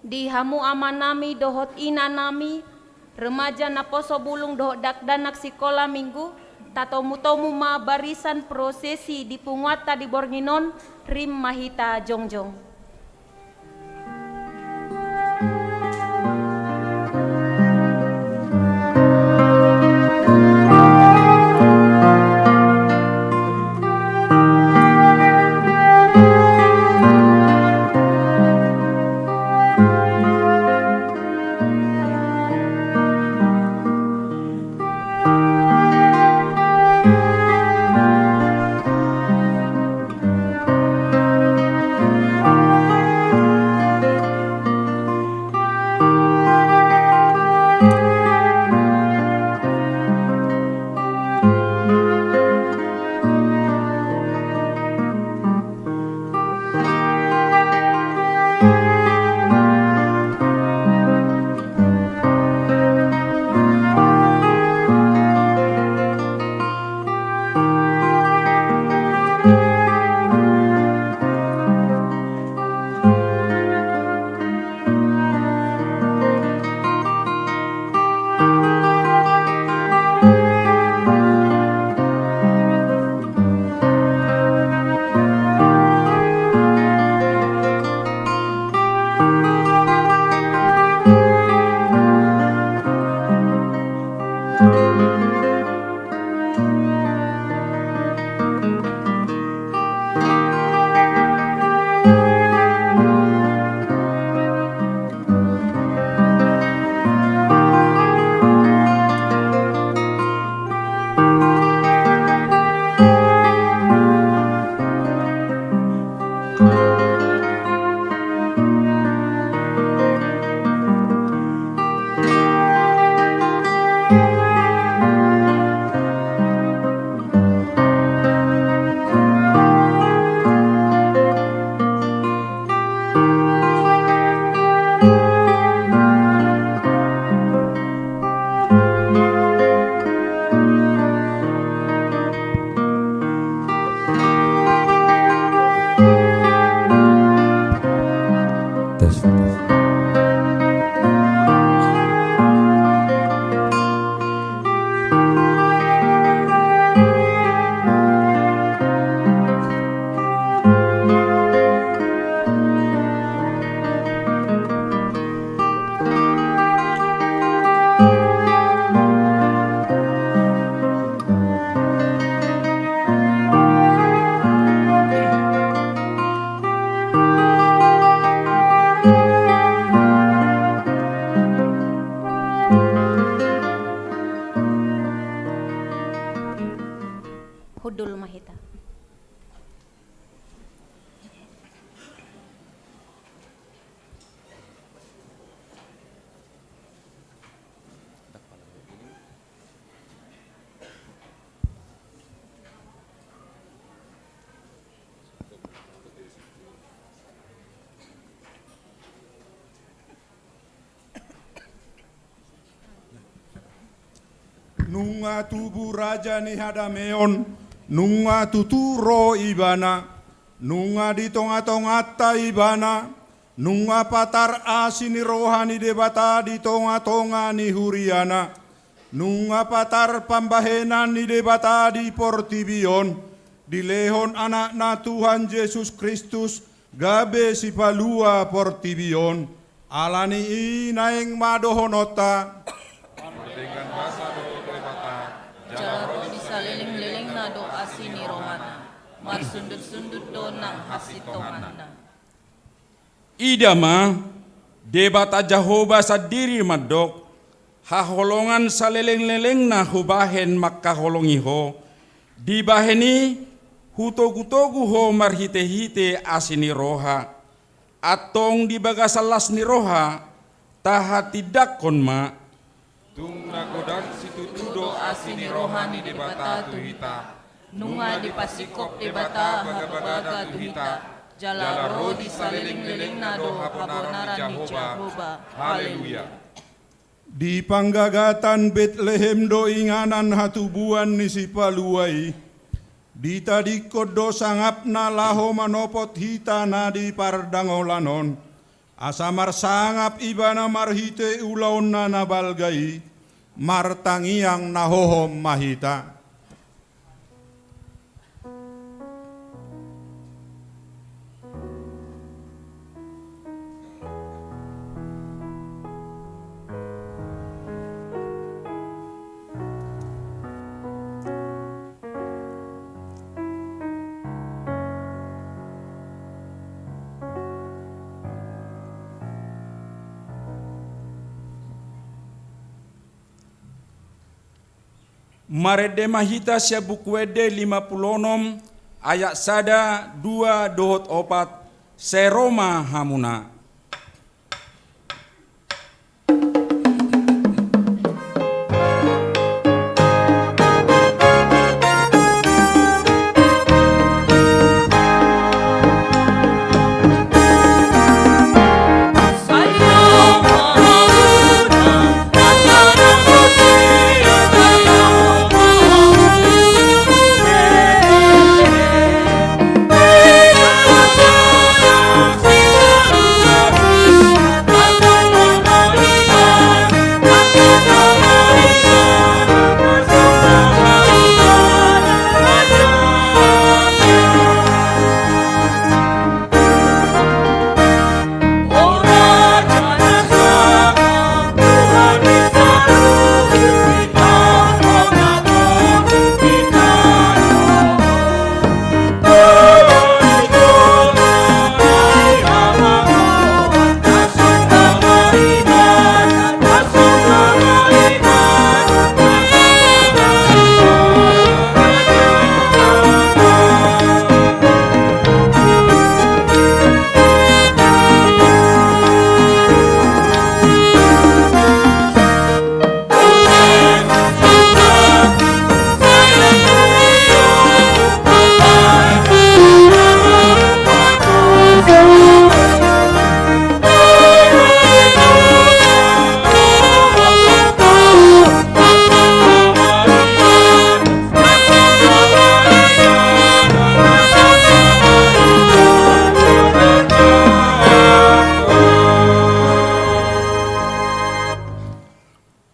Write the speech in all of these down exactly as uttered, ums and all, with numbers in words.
Di hamu amanami dohot inanami, remaja naposo bulung dohot dakdanak sikola minggu, tatomu-tomu ma barisan prosesi di punguanta di borngin on, rim ma hita jongjong. Hundul ma hita. Nunga tubu Raja ni hadameon, nunga tutu ro Ibana, nunga di tonga-tonganta Ibana, nunga patar asi ni roha ni Debata di tonga-tonga ni huriana, nunga patar pambahenan ni Debata di portibi on, dilehon Anakna Tuhan Jesus Kristus, gabe sipalua portibi on. Ala ni i naeng ma dohononta. Mardenggan basa do Debata, jala ro di saleleng-lelengna do asi ni rohana, marsundut-sundut do nang hasintonganna. Ida ma, Debata Jahowa sandiri mandok, haholongan saleleng-lelengna hubahen mangkaholongi ho, dibahen i hutogu-togu ho marhite-hite asi ni roha. Antong di bagasan las ni roha, tahatindangkon ma. Tung na godang situtu do asi ni roha ni Debata tu hita. Nunga dipasingkop Debata bagabaga tu hita, jala ro di saleleng-lelengna do habonaran ni Jahowa. Haleluya. Di panggagatan Betlehem do inganan hatubuan ni Sipalua i. Ditadingkon do sangapna laho manopot hita na di pardangolan on. Asa marsangap Ibana marhite ulaonna na balga i, martangiang na hohom ma hita. Marende ma hita sian Buku Ende lima pulu onom, ayat sada, dua, dohot opat, sai ro ma hamuna.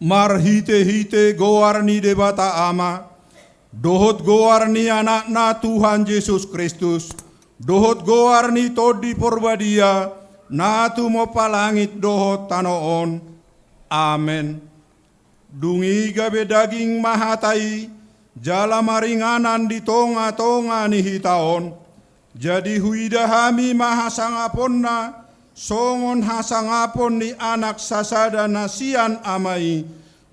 Marhite-hite goar ni Debata Ama, dohot goar ni Anakna Tuhan Jesus Kristus, dohot goar ni Tondi Porbadia, na tumompa langit dohot tano on. Amen. Dung i gabe daging ma hata i, jala maringanan di tonga-tonga ni hita on. Jadi huida hami ma hasangaponna, songon hasangapon ni anak sasada na sian ama i,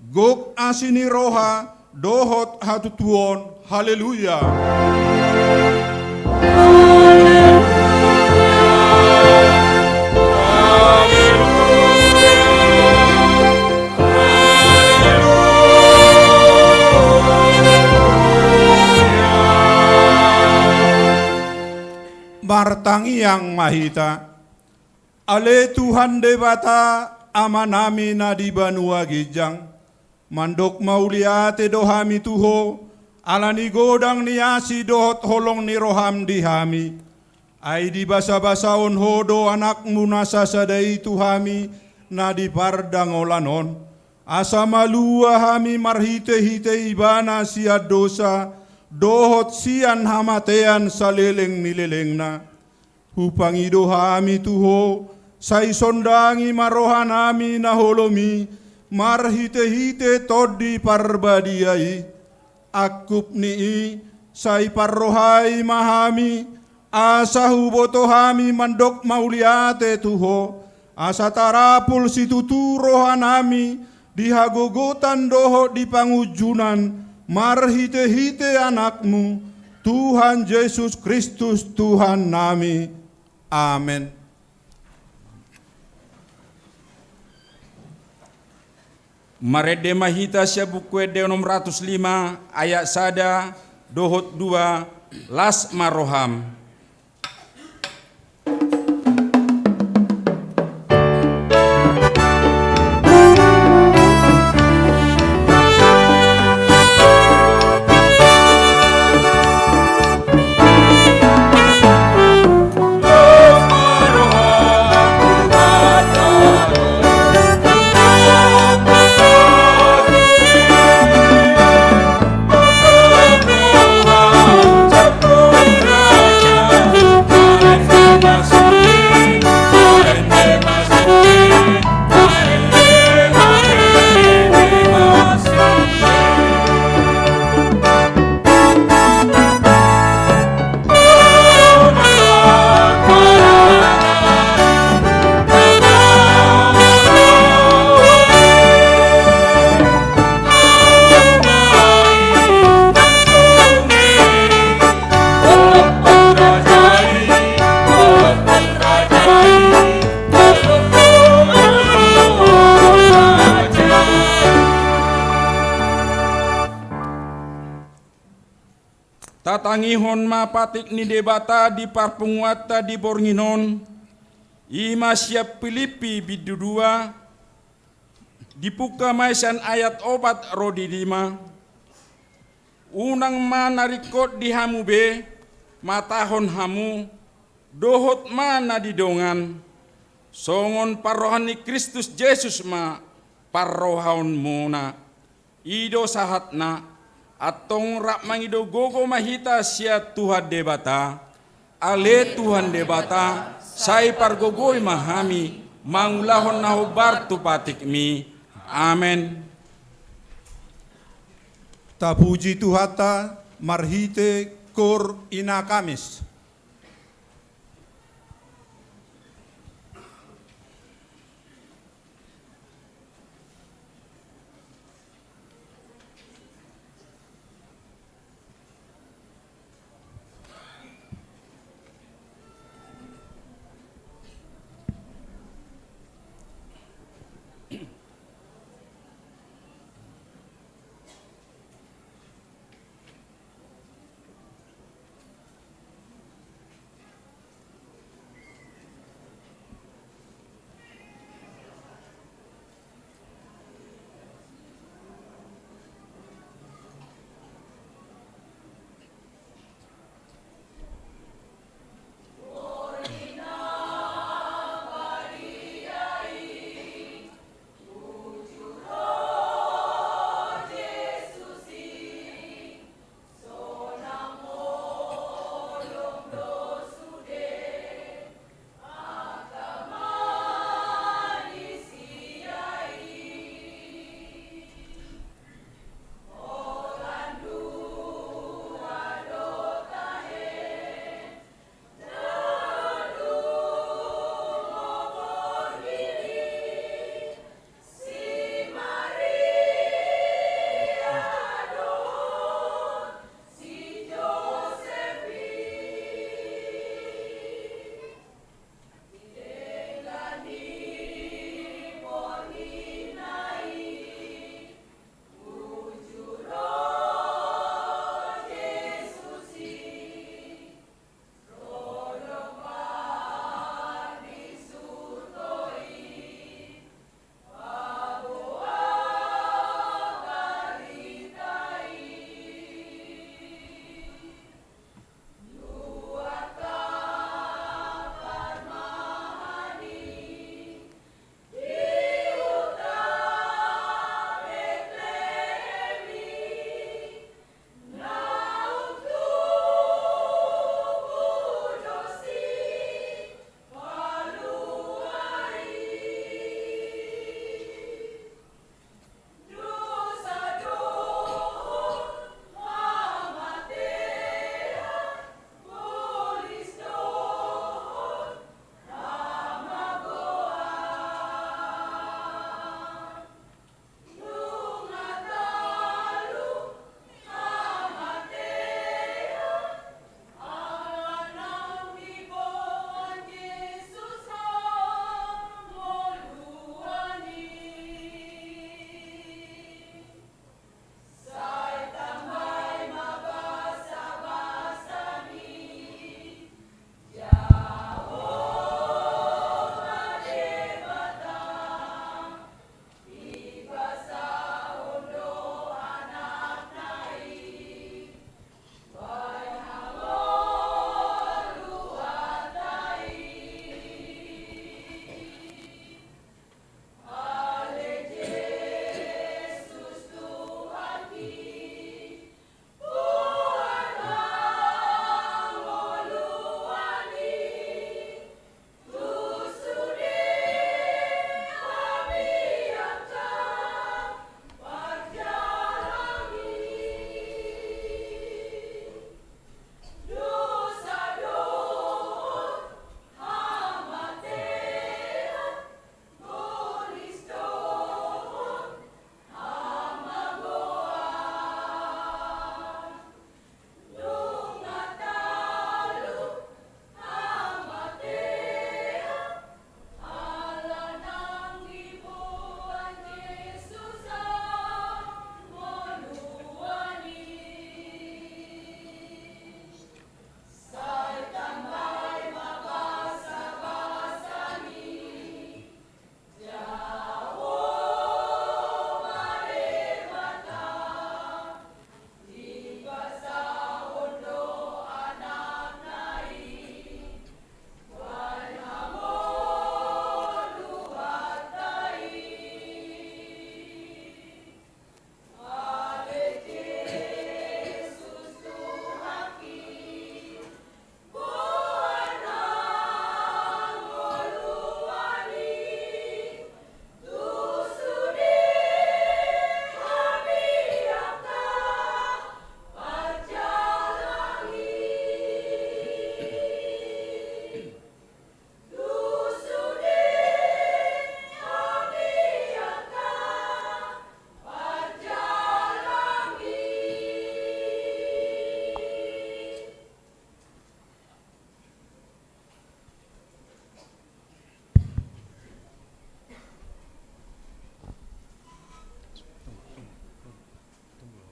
gok asi ni roha, dohot hatutuon. Haleluya. Martangiang ma hita. Ale Tuhan Debata, Amanami na di banua ginjang, mandok mauliate do hami tu Ho, ala ni godang ni asi dohot holong ni roham di hami. Ai dibasabasahon Ho do Anakmu na sasada i tu hami na di pardangolan on, asa malua hami marhitehite Ibana sian dosa dohot sian hamatean saleleng ni lelengna. Hupangido hami tu Ho, sai sondangi ma rohanami na holom i marhitehite Tondi Parbadia i. Angkup ni i, sai parrohai ma hami, asa huboto hami mandok mauliate tu Ho, asa tarapul situtu rohanami di hagogotan dohot di pangunjunan, marhitehite Anakmu, Tuhan Jesus Kristus Tuhannami. Amen. Marende ma hita sian Buku Ende onom ratus lima, ayat sada dohot dua, las ma roham. Tatangihon ma patik ni Debata di parpunguanta di borngin on, i ma sian Pilippi bindu dua, dipungka ma i sian ayat opat ro di lima. Unang ma na ringkot di hamu be matahon hamu, dohot ma na di dongan, songon parroha ni Kristus Jesus ma parrohaonmuna. I do sahatna, antong rap mangido gogo ma hita sian Tuhan Debata. Ale Tuhan Debata, sai pargogoi ma hami mangulahon na hombar tu patikmi. Amen. Tapuji Tuhanta marhite koor Inna Kamis.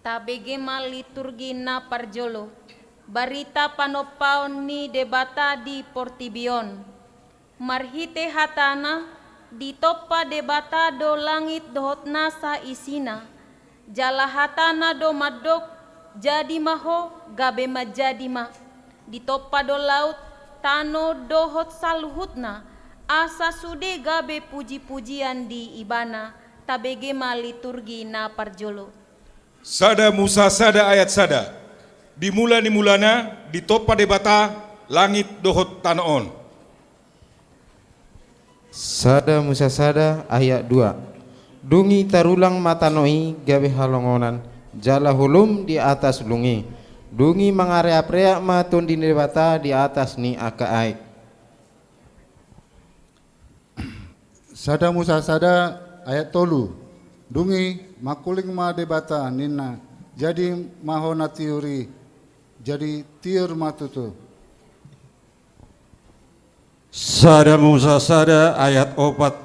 Tabege ma liturgi na parjolo, barita panompaon ni Debata di portibi on. Marhite hatana, ditompa Debata do langit dohot nasa isina. Jala hatana do mandok, jadi ma ho, gabe manjadi ma. Ditompa do laut, tano dohot saluhutna, asa sude gabe puji-pujian di Ibana. Tabege ma liturgi na parjolo. Sada Musa sada ayat sada. Di mula ni mulana ditompa Debata langit dohot tano on. Sada Musa sada ayat dua. Dung i tarulang ma tano i gabe halongonan, jala holom di atas lung i. Dung i mangareapreak ma Tondi ni Debata di atas ni angka aek. Sada Musa sada ayat tolu. Dung i mangkuling ma Debata ninna, jadi ma ho na tiur i, jadi tiur ma tutu. Sada Musa sada ayat opat.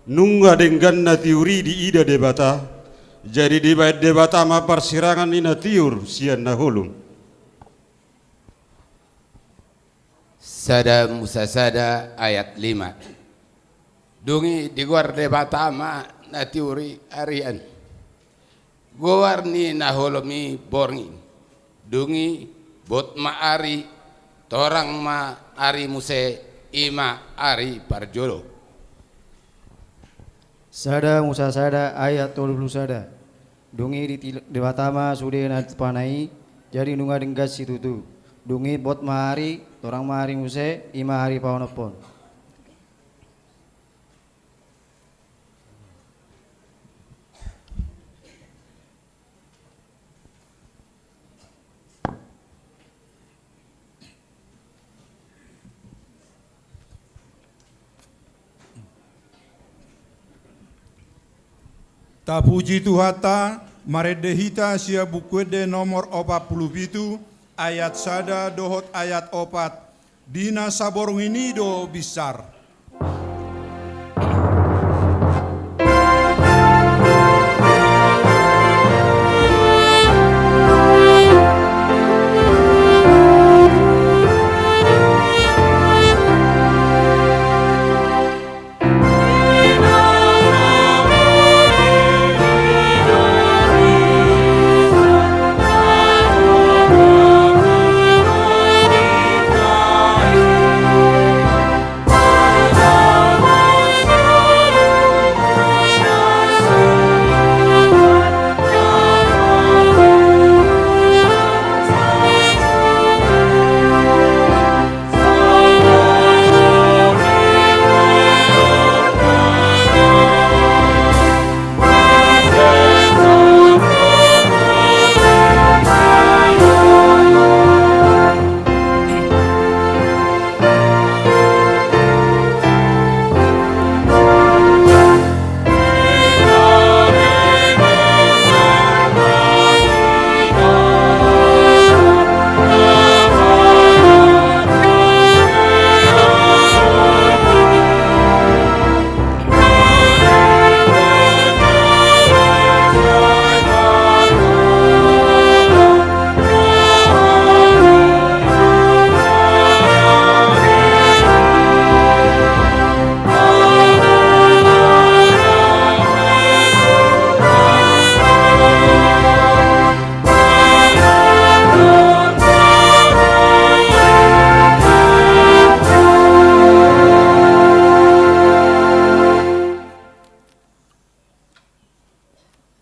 Nunga denggan na tiur i diida Debata, jadi dibaen Debata ma parsirangan ni na tiur sian na holom. Sada Musa sada ayat lima. Dung i digoar Debata ma na tiur i arian. Goar ni na holom i borngin. Dung i bot ma ari, torang ma ari muse, i ma ari parjolo. Sada Musa sada ayat tolu pulu sada. Dung i ditil-, Debata ma sude na tumpana i, jadi nunga denggan situtu. Dung i bot ma ari, torang ma ari muse, i ma ari paonomhon. Tapuji Tuhanta, marende hita sian Buku Ende nomor opat pulu pitu, ayat sada dohot ayat opat. Di na saborngin i do binsar.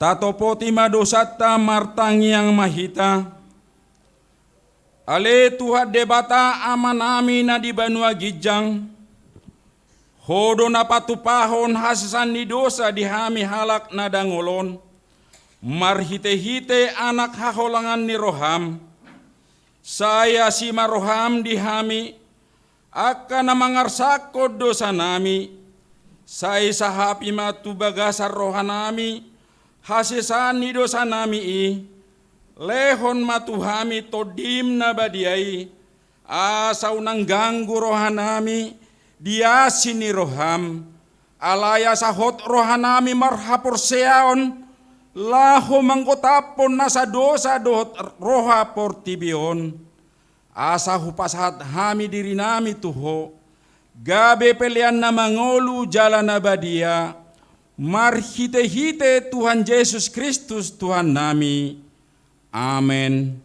Tatopoti ma dosanta, martangiang ma hita. Ale Tuhan Debata, Amanami na di banua ginjang, Ho do na patupahon hasesaan ni dosa di hami halak na dangol on, marhitehite Anak haholongan ni roham. Sai asi ma roham di hami, angka na mangarsakhon dosanami, sai sahapi ma tu bagasan rohanami hasesaan ni dosanami i. Lehon ma tu hami Tondim na badia i, asa unang ganggu rohanami di asi ni roham. Alai asa hot rohanami marhaporseaon Laho manggotaphon nasa dosa dohot roha portibi on, asa hupasahat hami dirinami tu Ho, gabe pelean na mangolu jala na badia, marhitehite Tuhan Jesus Kristus Tuhannami. Amen.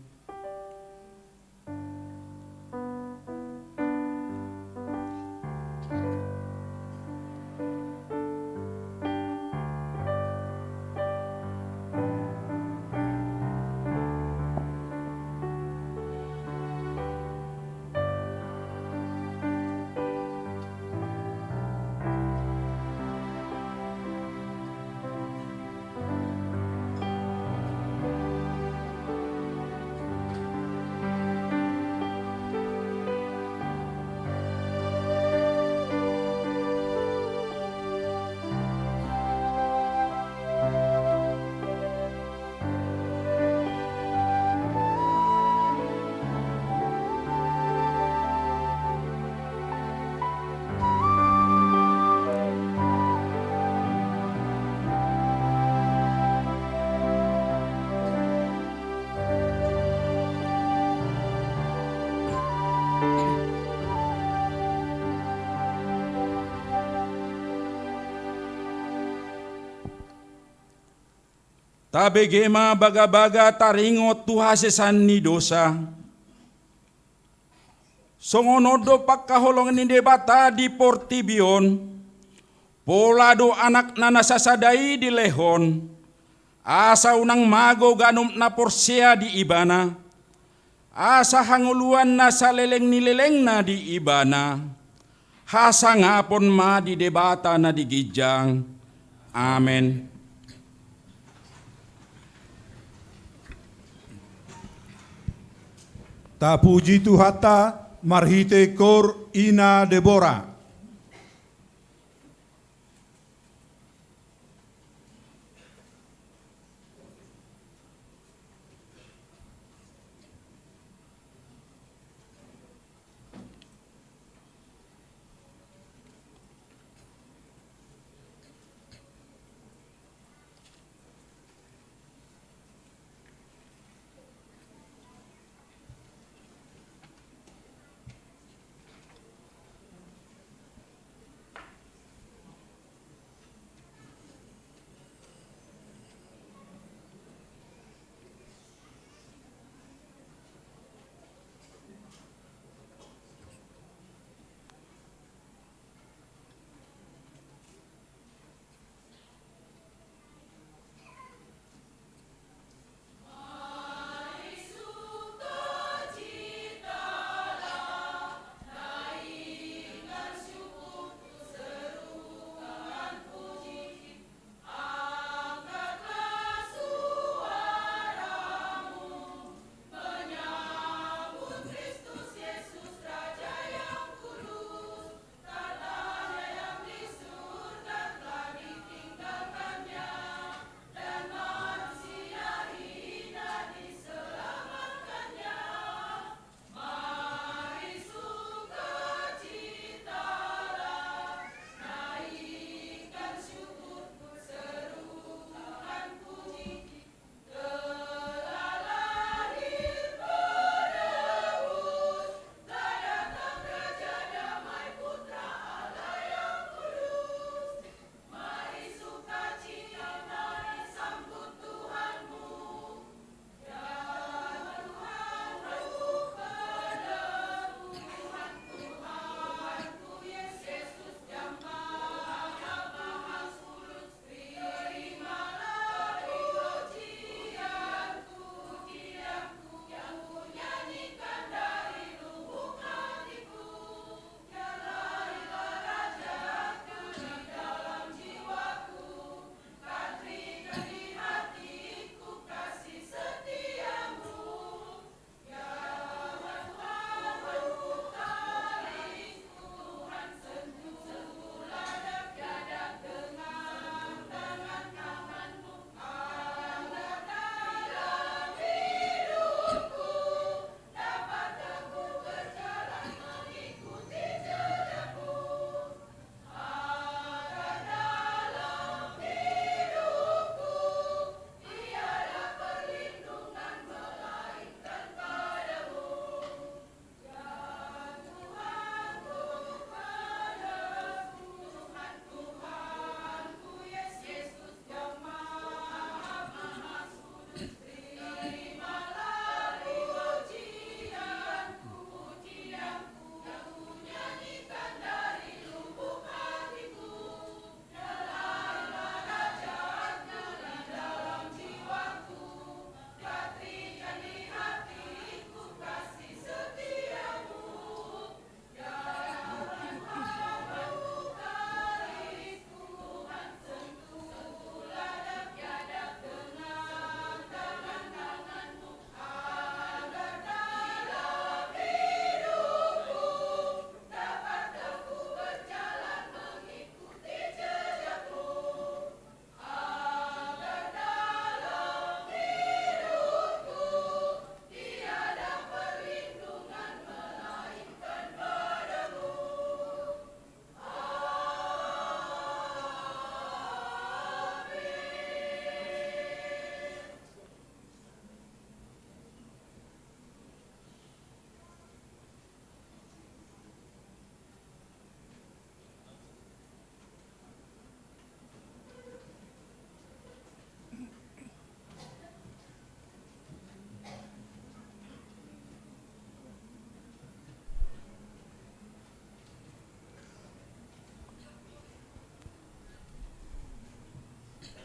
Tabege ma bagabaga taringot tu hasesaan ni dosa. Songon on do pangkaholongan ni Debata di portibi on, pola do Anakna na sasada i dilehon, asa unang mago ganup na porsea di Ibana, asa hangoluan na saleleng ni lelengna di Ibana. Hasangapon ma di Debata na di ginjang. Amen. Tapuji Tuhanta marhite kor ina Debora.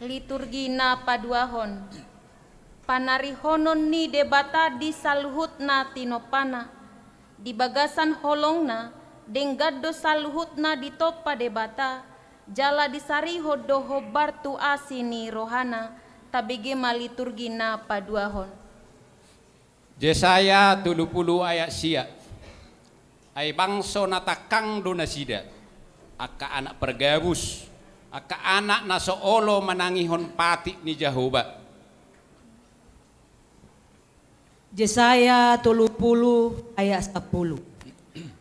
Liturgi na paduahon. Panarihonon ni Debata di saluhutna tinompana. Di bagasan holongna, denggan do saluhutna ditompa Debata, jala disarihon do hombar tu asi ni rohana. Tabege ma liturgi na paduahon. Jesaya tolu pulu ayat sia. Ai bangso na tangkang do nasida, angka anak pargabus, angka anak na so olo manangihon patik ni Jahowa. Jesaya tolu pulu ayat sampulu.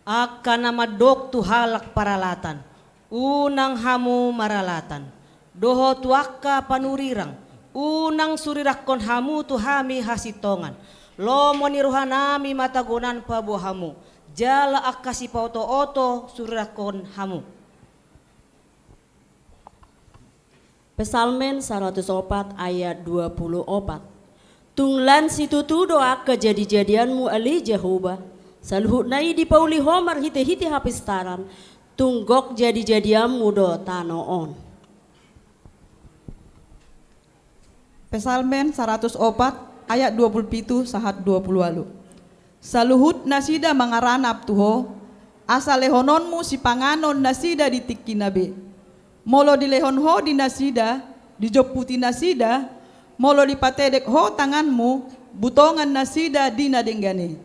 Angka na mandok tu halak paralatan, unang hamu maralatan, dohot tu angka panurirang, unang surirangkon hamu tu hami hasintongan. Lomo ni rohanami ma tagonan paboa hamu, jala angka sipaotooto surirangkon hamu. Psalmen saratus opat ayat dua pulu opat. Tung lan situtu do angka jadijadianmu ale Jahowa, saluhutna i dipauli Ho marhitehite hapistaran, tung gok jadijadianmu do tano on. Psalmen saratus opat ayat dua pulu pitu sahat dua pulu ualu. Saluhut nasida mangaranap tu Ho, asa lehononmu sipanganon nasida di tingkina be. Molo dilehon Ho di nasida, dijomputi nasida, molo dipatedek Ho tanganmu, butongan nasida di na denggan i.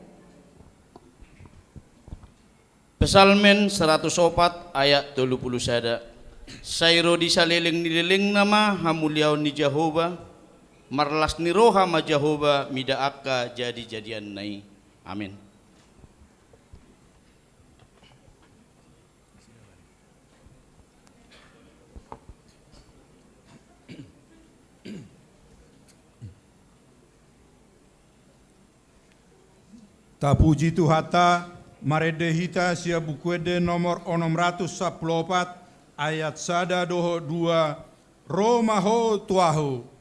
Psalmen saratus opat ayat tolu pulu sada. Sai ro di saleleng ni lelengna ma hamuliaon ni Jahowa, marlas ni roha ma Jahowa mida angka jadijadianna i. Amin. Tapuji Tuhanta, marende hita sian Buku Ende nomor onom ratus sampulu opat, ayat sada dohot dua, Ro ma Ho tu ahu.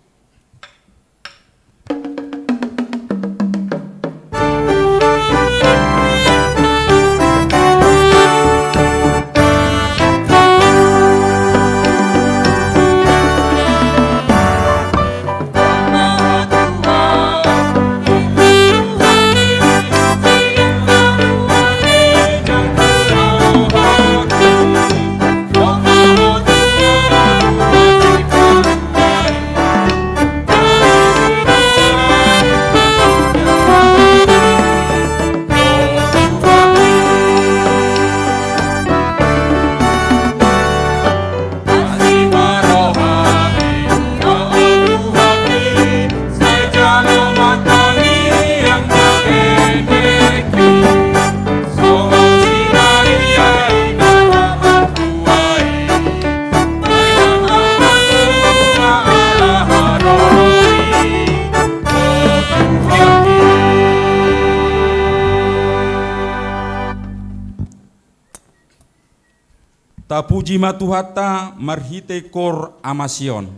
Tapuji ma Tuhanta marhite kor Ama Sion.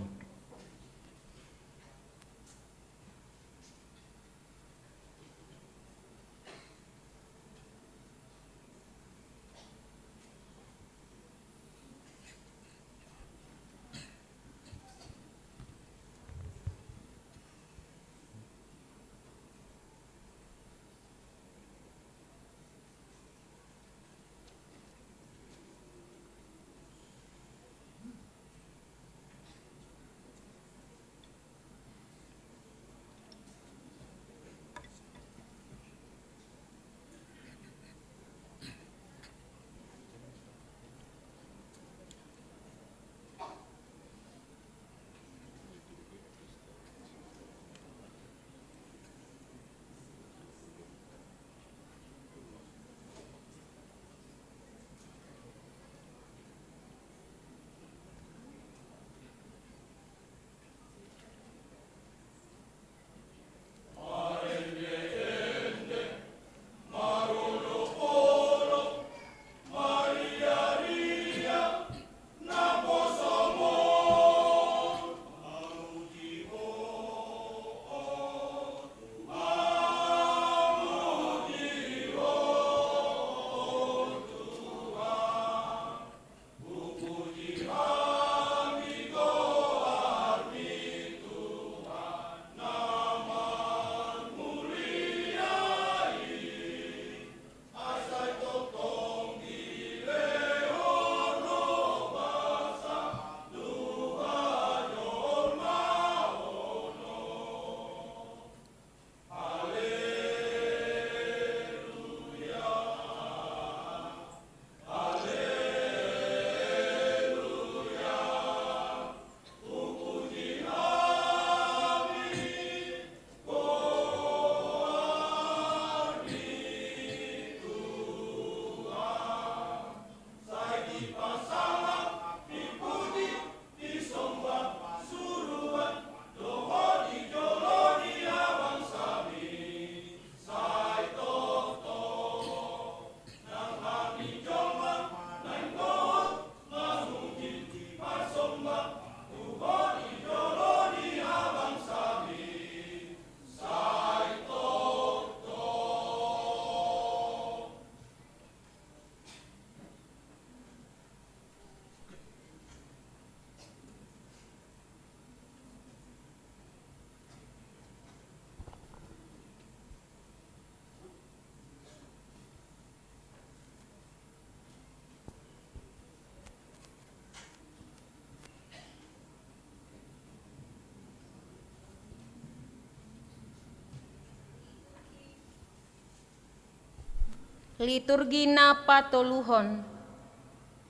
Liturgi na patoluhon.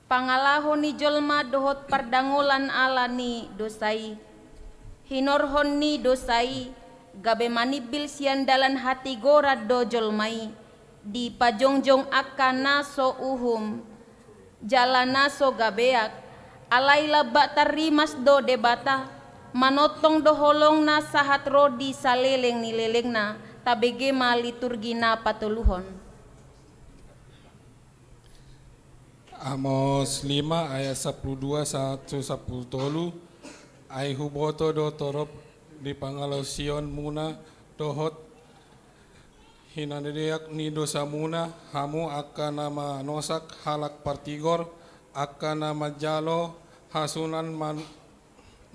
Pangalaho ni jolma dohot pardangolan ala ni dosa i. Hinorhon ni dosa i, gabe manimbil sian dalan hatigoran do jolma i, dipajongjong angka na so uhum, jala na so gabeak, alai lambak tarrimas do Debata, manongtong do holongna sahat ro di saleleng ni lelengna. Tabege ma liturgi na patoluhon. Amos lima ayat sampulu dua sahat tu sampulu tolu. Ai huboto do torop di pangalaosionmuna dohot hinadeak ni dosamuna, hamu angka na manosak halak partigor, angka na manjalo hasuhuton man-,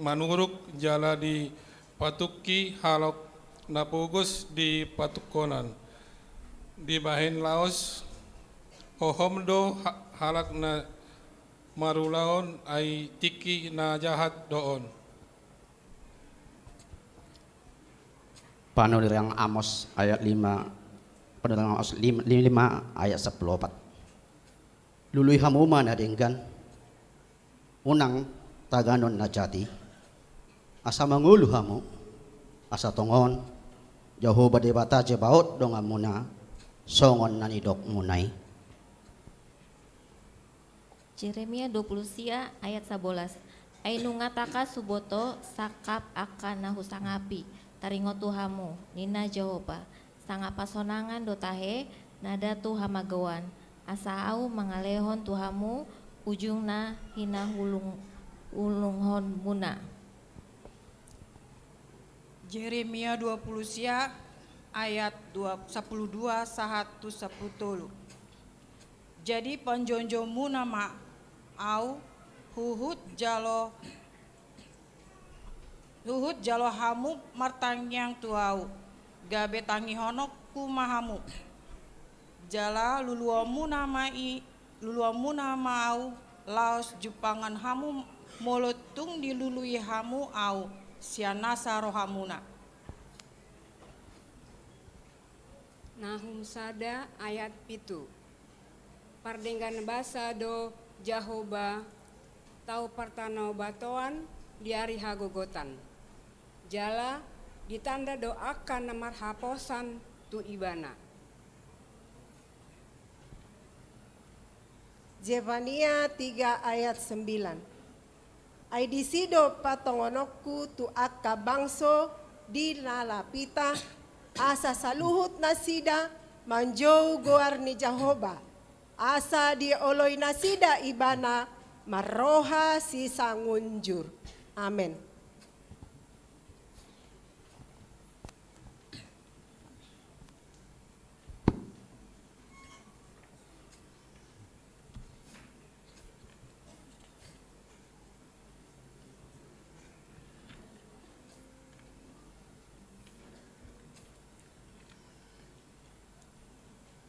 manuruk jala dipatungki halak na pogos di patungkonan. Dibahen laos hohom do ha-, halak na marulaon, ai tingki na jahat do on. Panurirang Amos ayat lima, Panurirang Amos lim-, lima ayat sampulu opat. Lului hamu ma na denggan, unang taganon na jat i, asa mangolu hamu, asa tongon Jahowa Debata Zebaot donganmuna, songon na nidokmuna i. Jeremia dua pulu sia ayat sabolas. Ai nunga tangkas huboto sangkap angka na husangapi, taringot tu hamu, ninna Jahowa, sangap hasonangan do tahe, nada tu hamagoan, asa ahu mangalehon tu hamu ujung na hinahulung-, hulunghonmuna. Jeremia dua pulu sia ayat dua, sampulu dua sahat tu sampulu tolu. Jadi panjojomuna ma ahu, huhut jalo, huhut jalo hamu martangiang tu ahu, gabe tangihononku ma hamu. Jala luluanmuna ma i, luluanmuna ma ahu, laos jumpangan hamu molo tung dilului hamu ahu sian nasa rohamuna. Nahum sada ayat pitu. Pardenggan basa do Jahowa, tau partanobatoan di ari hagogotan. Jala ditanda do angka na marhaposan tu Ibana. Zefania tiga ayat sembilan. Ai disi do patongononku tu angka bangso di na lapita, asa saluhut nasida manjou goar ni Jahowa, asa dioloi nasida Ibana marroha sisangunjur. Amen.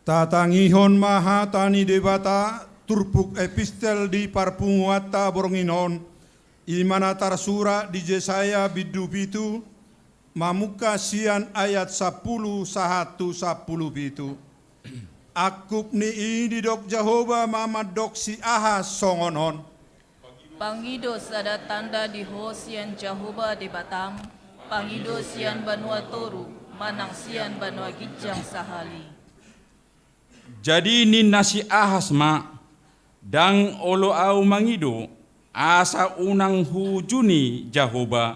Tatangihon ma hata ni Debata, turpuk epistel di parpunguanta borngin on, i ma na tarsurat di Jesaya bindu pitu, mamungka sian ayat sampulu sahat tu sampulu pitu. Angkup ni i didok Jahowa ma mandok si Ahas songon on. Pangido sada tanda di ho sian Jahowa Debatam, pangido sian banua toru, manang sian banua ginjang sahali. Jadi ninna si Ahas ma, ndang olo ahu mangido, asa unang huujuni Jahowa.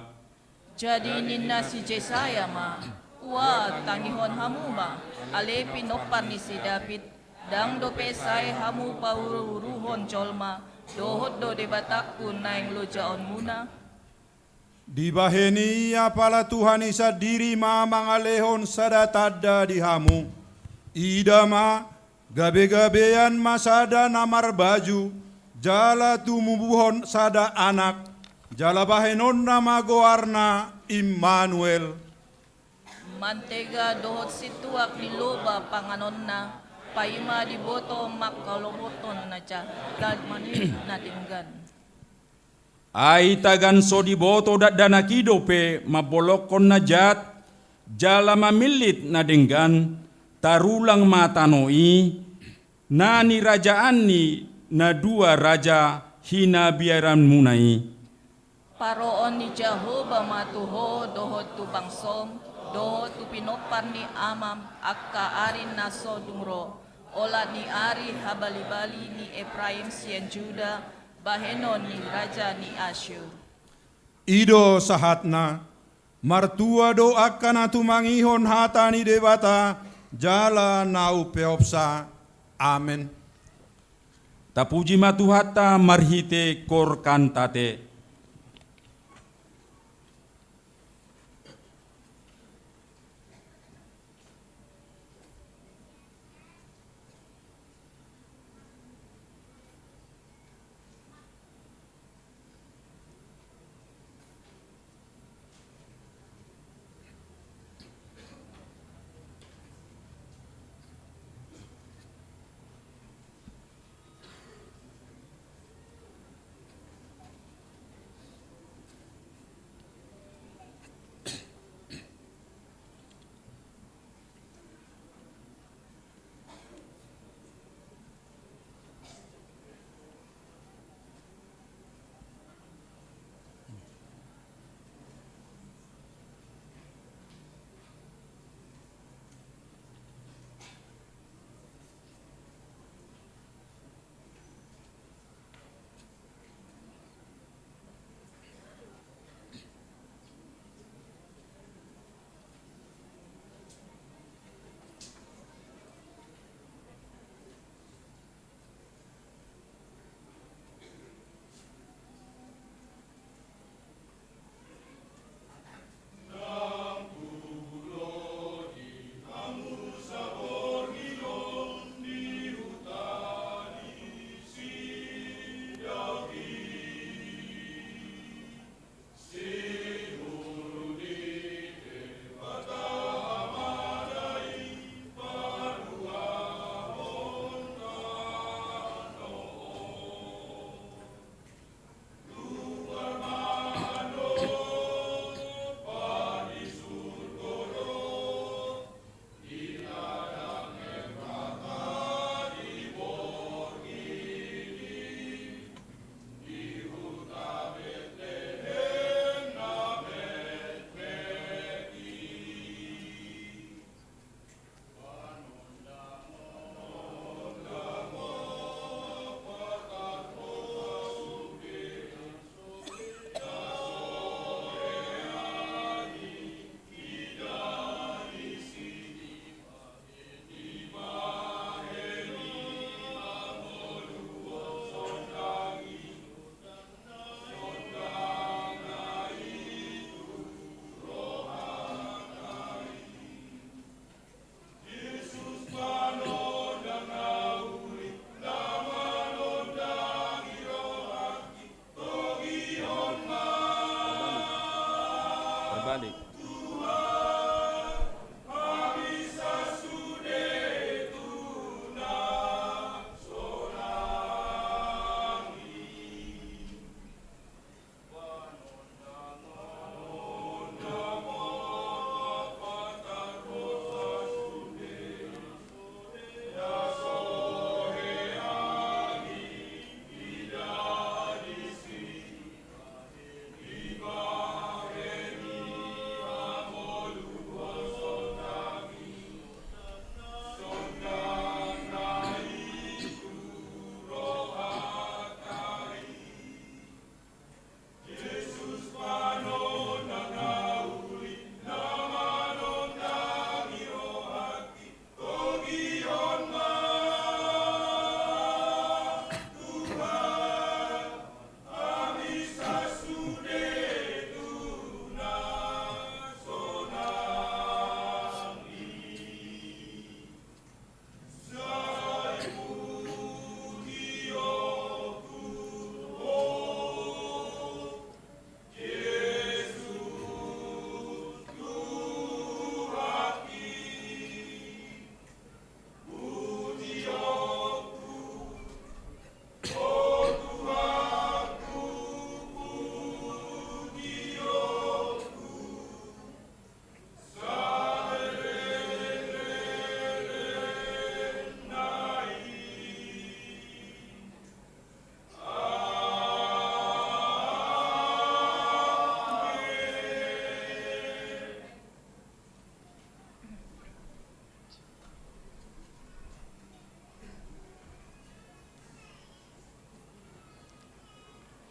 Jadi ninna si Jesaya ma, ua, tangihon hamu ma, ale pinompar ni si David, ndang dope sae hamu pauruuruhon jolma, dohot do Debatangku naeng lojaonmuna? Dibahen i apala Tuhan i sandiri ma mangalehon sada tanda di hamu. Ida ma, gabegabean ma sada na marbaju, jala tumubuhon sada anak, jala bahenonna ma goarna Immanuel. Mantega dohot sintuak di loba panganonna, paima diboto mangkalomothon na ja-, na denggan. Ai tagan so diboto dakdanak i dope mambolongkon na jat, jala mamillit na denggan, tarulang ma tano i, na nirajaan ni na dua raja hinabiaranmuna i. Paroon ni Jahowa ma tu ho dohot tu bangsom, dohot tu pinompar ni amam angka ari na so dung ro, olat ni ari habalibali ni Epraim sian Juda, bahenon ni raja ni Asyur. I do sahatna. Martua do angka na tumangihon hata ni Debata jala na umpeopsa. Amen. Tapuji ma Tuhanta marhite kor kantate.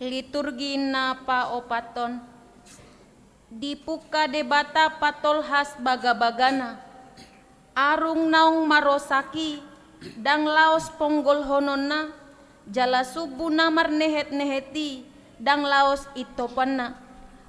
Liturgi na paopathon. Dipungka Debata patolhas bagabagana. Arung naung marosak i, ndang laos ponggolhononna, jala sumbu na marnehetnehet i, ndang laos intopanna.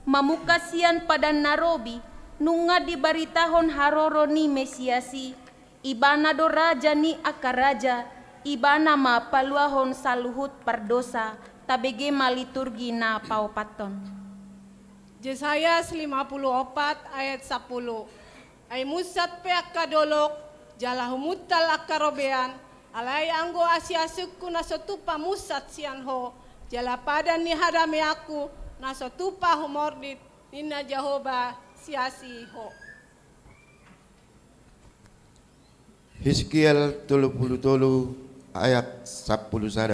Mamungka sian padan na robi, nunga dibaritahon haroro ni Mesias i, Ibana do Raja ni angka raja, Ibana ma paluahon saluhut pardosa. Tabege ma liturgi na paopathon. Jesayas lima puluh opat ayat sapuluh. Ai munsat pe angka dolok, jala humuntal angka robean, alai anggo asiasingku na so tupa munsat sian ho, jala padan ni hadameanku na so tupa humordit, ninna Jahowa siasi ho. Hizkiel tolu puluh tolu ayat sapuluh sada.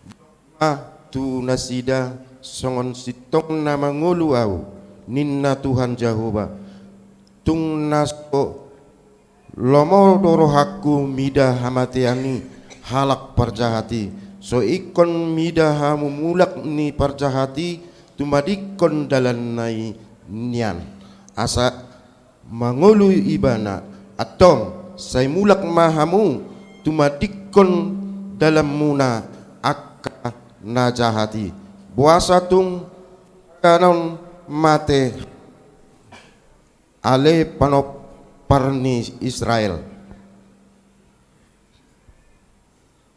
Dok ma tu nasida, songon sintong na mangolu Ahu, ninna Tuhan Jahowa. Tung na so lomo do rohangku mida hamatean ni halak parjahat i, so ingkon mida hamumulak ni parjahat i tumadingkon dalanna i nian. Asa mangolu ibana, antong, sai mulak ma hamu tumadingkon dalanmuna angka na jahat i. Boasa tung ganon mate ale panompar ni Israel.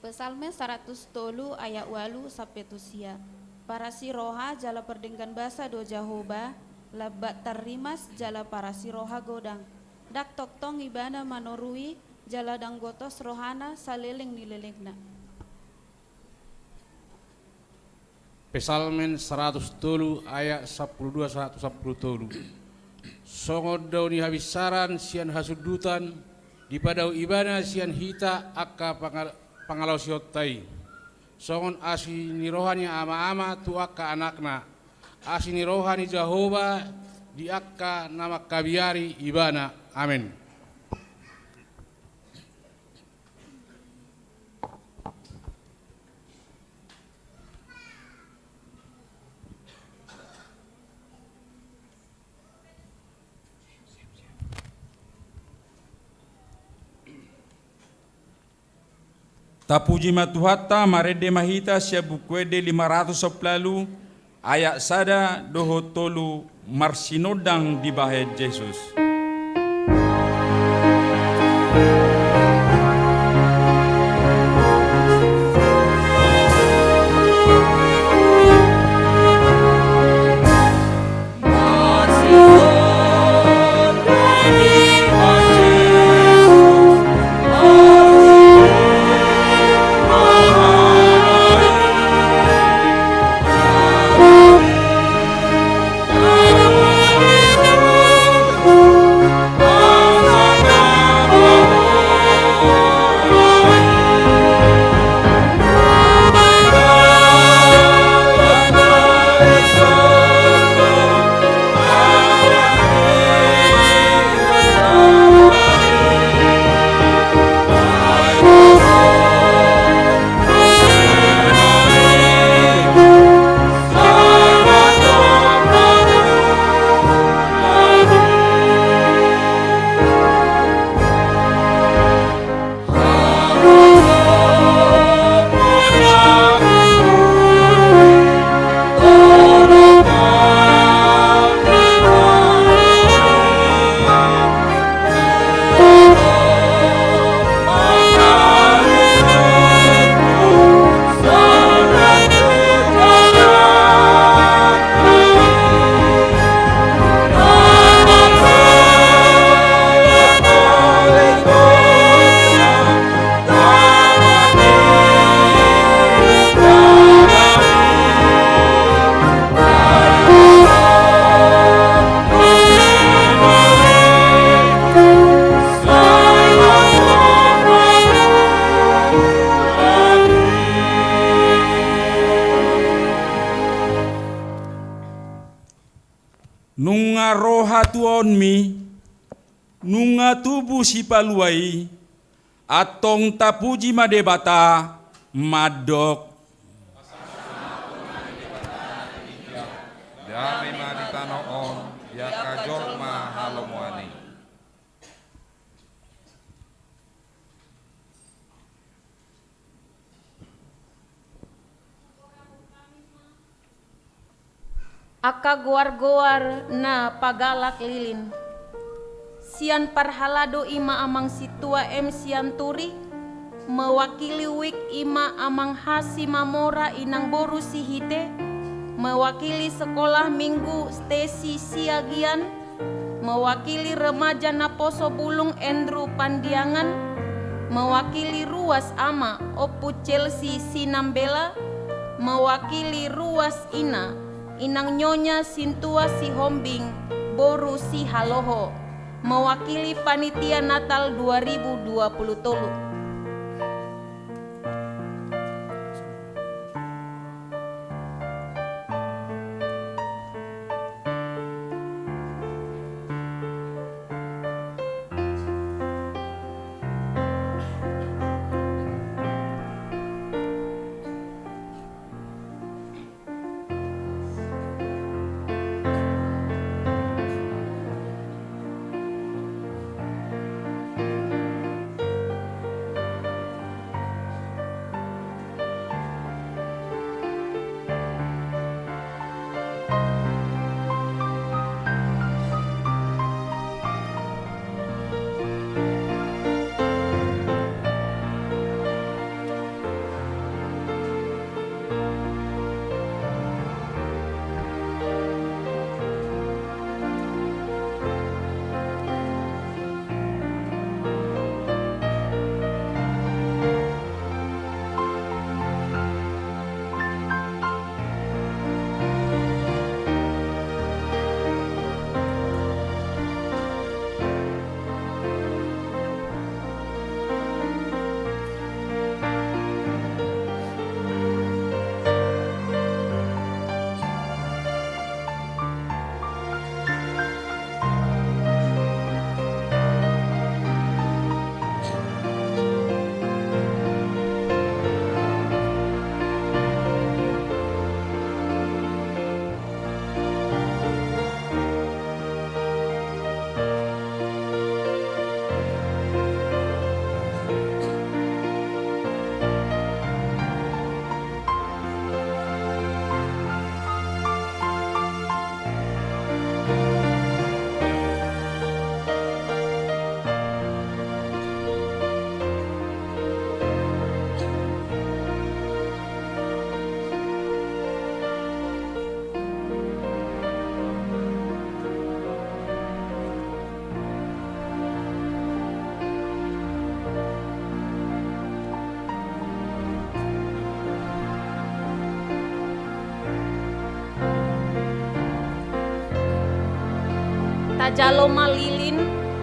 Psalmen saratus tolu ayat ualu sampe tu sia. Parasi roha jala pardenggan basa do Jahowa, lambat tarrimas jala parasi roha godang. Ndang tongtong ibana manorui, jala ndang gotos rohana saleleng ni lelengna. Psalmen saratus tolu ayat sapuluh dua sahat tu sapuluh tolu. Songon dao ni habinsaran sian hasundutan, dipadao ibana sian hita angka pangal-, pangalaosionta i. Songon asi ni roha ni amaama tu angka anakna, asi ni roha ni Jahowa di angka na mangkabiari ibana. Amen. Tapuji ma Tuhanta, marende ma hita sian Buku Ende lima ratus opat pulu ualu, ayat sada dohot tolu, marsinondang dibahen Jesus. Nunga ro hatuaonmi, nunga tubu Sipalua i, antong tapuji ma Debata, mandok. Dame ma di tano on, di angka jolma halomoan i. Angka goar-goar na pagalak lilin. Sian parhalado i ma amang sintua M Sianturi, mewakili wijk i ma amang H Simamora inang boru Sihite, mewakili sekolah minggu Stesi Siagian, mewakili remaja naposo bulung Andrew Pandiangan, mewakili ruas ama Ompu Chelsea Sinambela, mewakili ruas ina, inang Nyonya Sintua Sihombing boru Sihaloho, mewakili panitia Natal dua ribu dua puluh tolu. Tajalo ma lilin,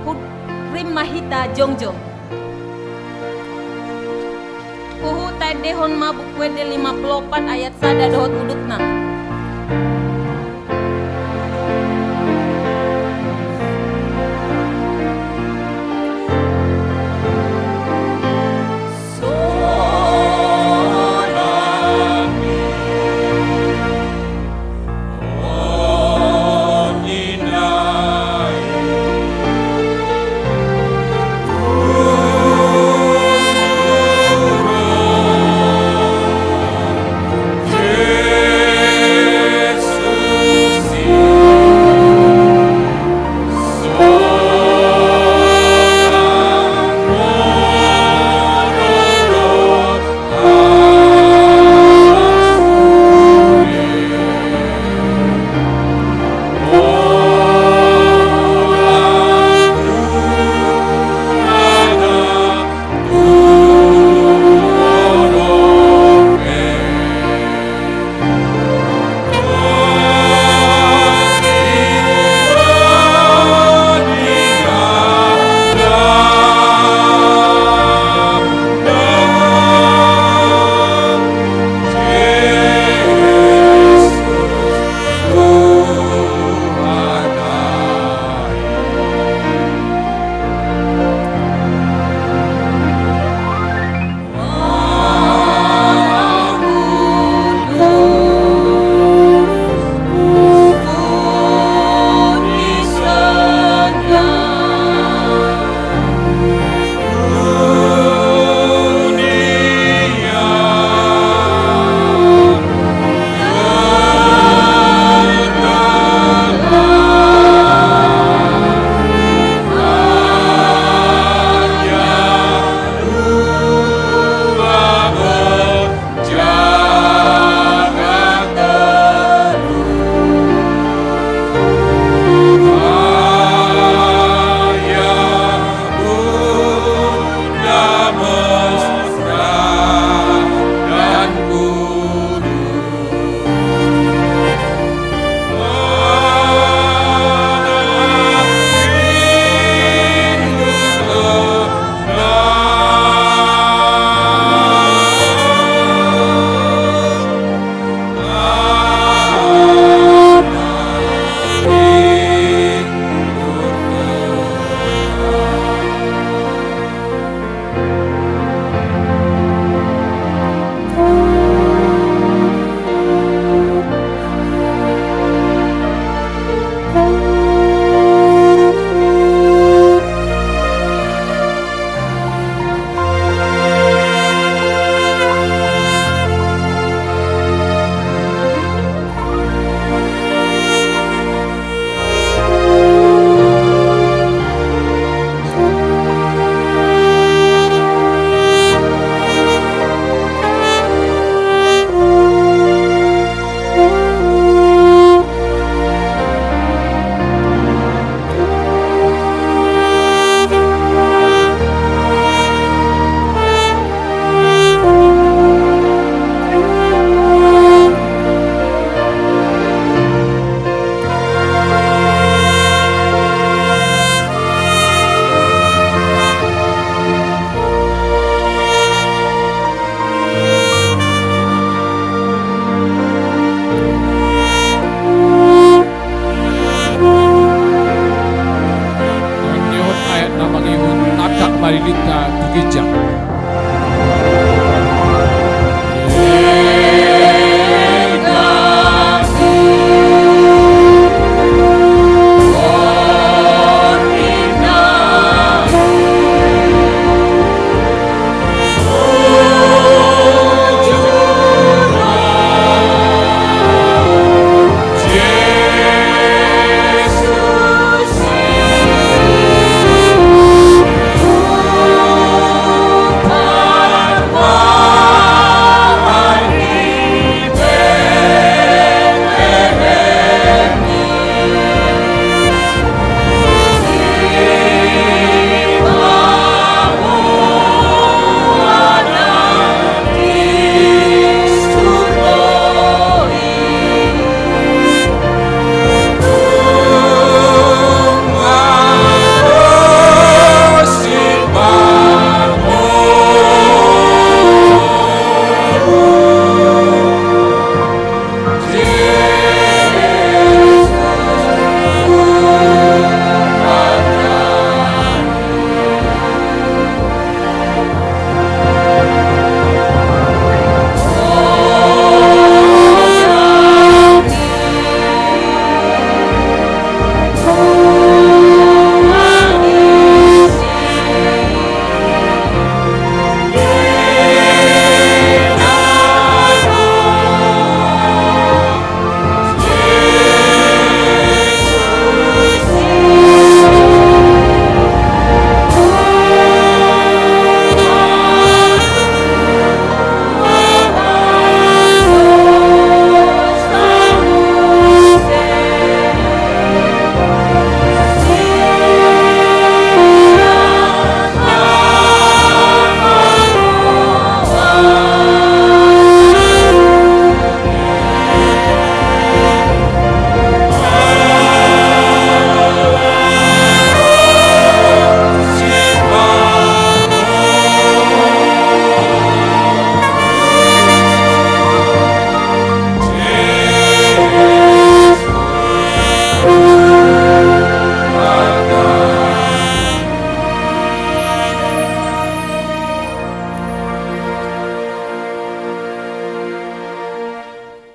hurim ma hita jongjong. Huhut taendehon ma Buku Ende lima puluh opat ayat sada dohot udutna.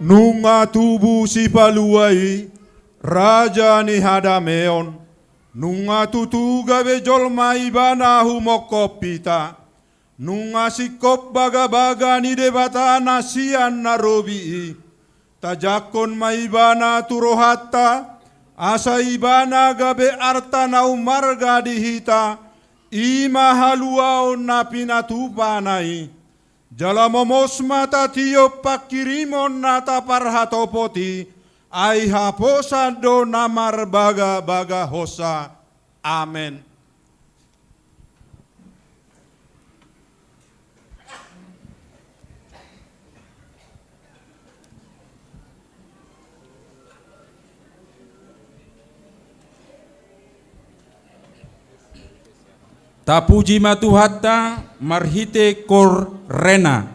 Nunga tubu Sipalua i, Raja ni hadameon, nunga tutu gabe jolma Ibana humophop hita, nunga singkop bagabaga ni Debata na sian na robi i. Tajangkon ma Ibana tu rohanta, asa Ibana gabe arta na umarga di hita, i ma haluaon na pinatupana i. Jala momos ma tatiop pangkirimon na taparhatopot i, ai haposan do na marbagabagahonsa. Amen. Tapuji ma Tuhanta marhite kor rena.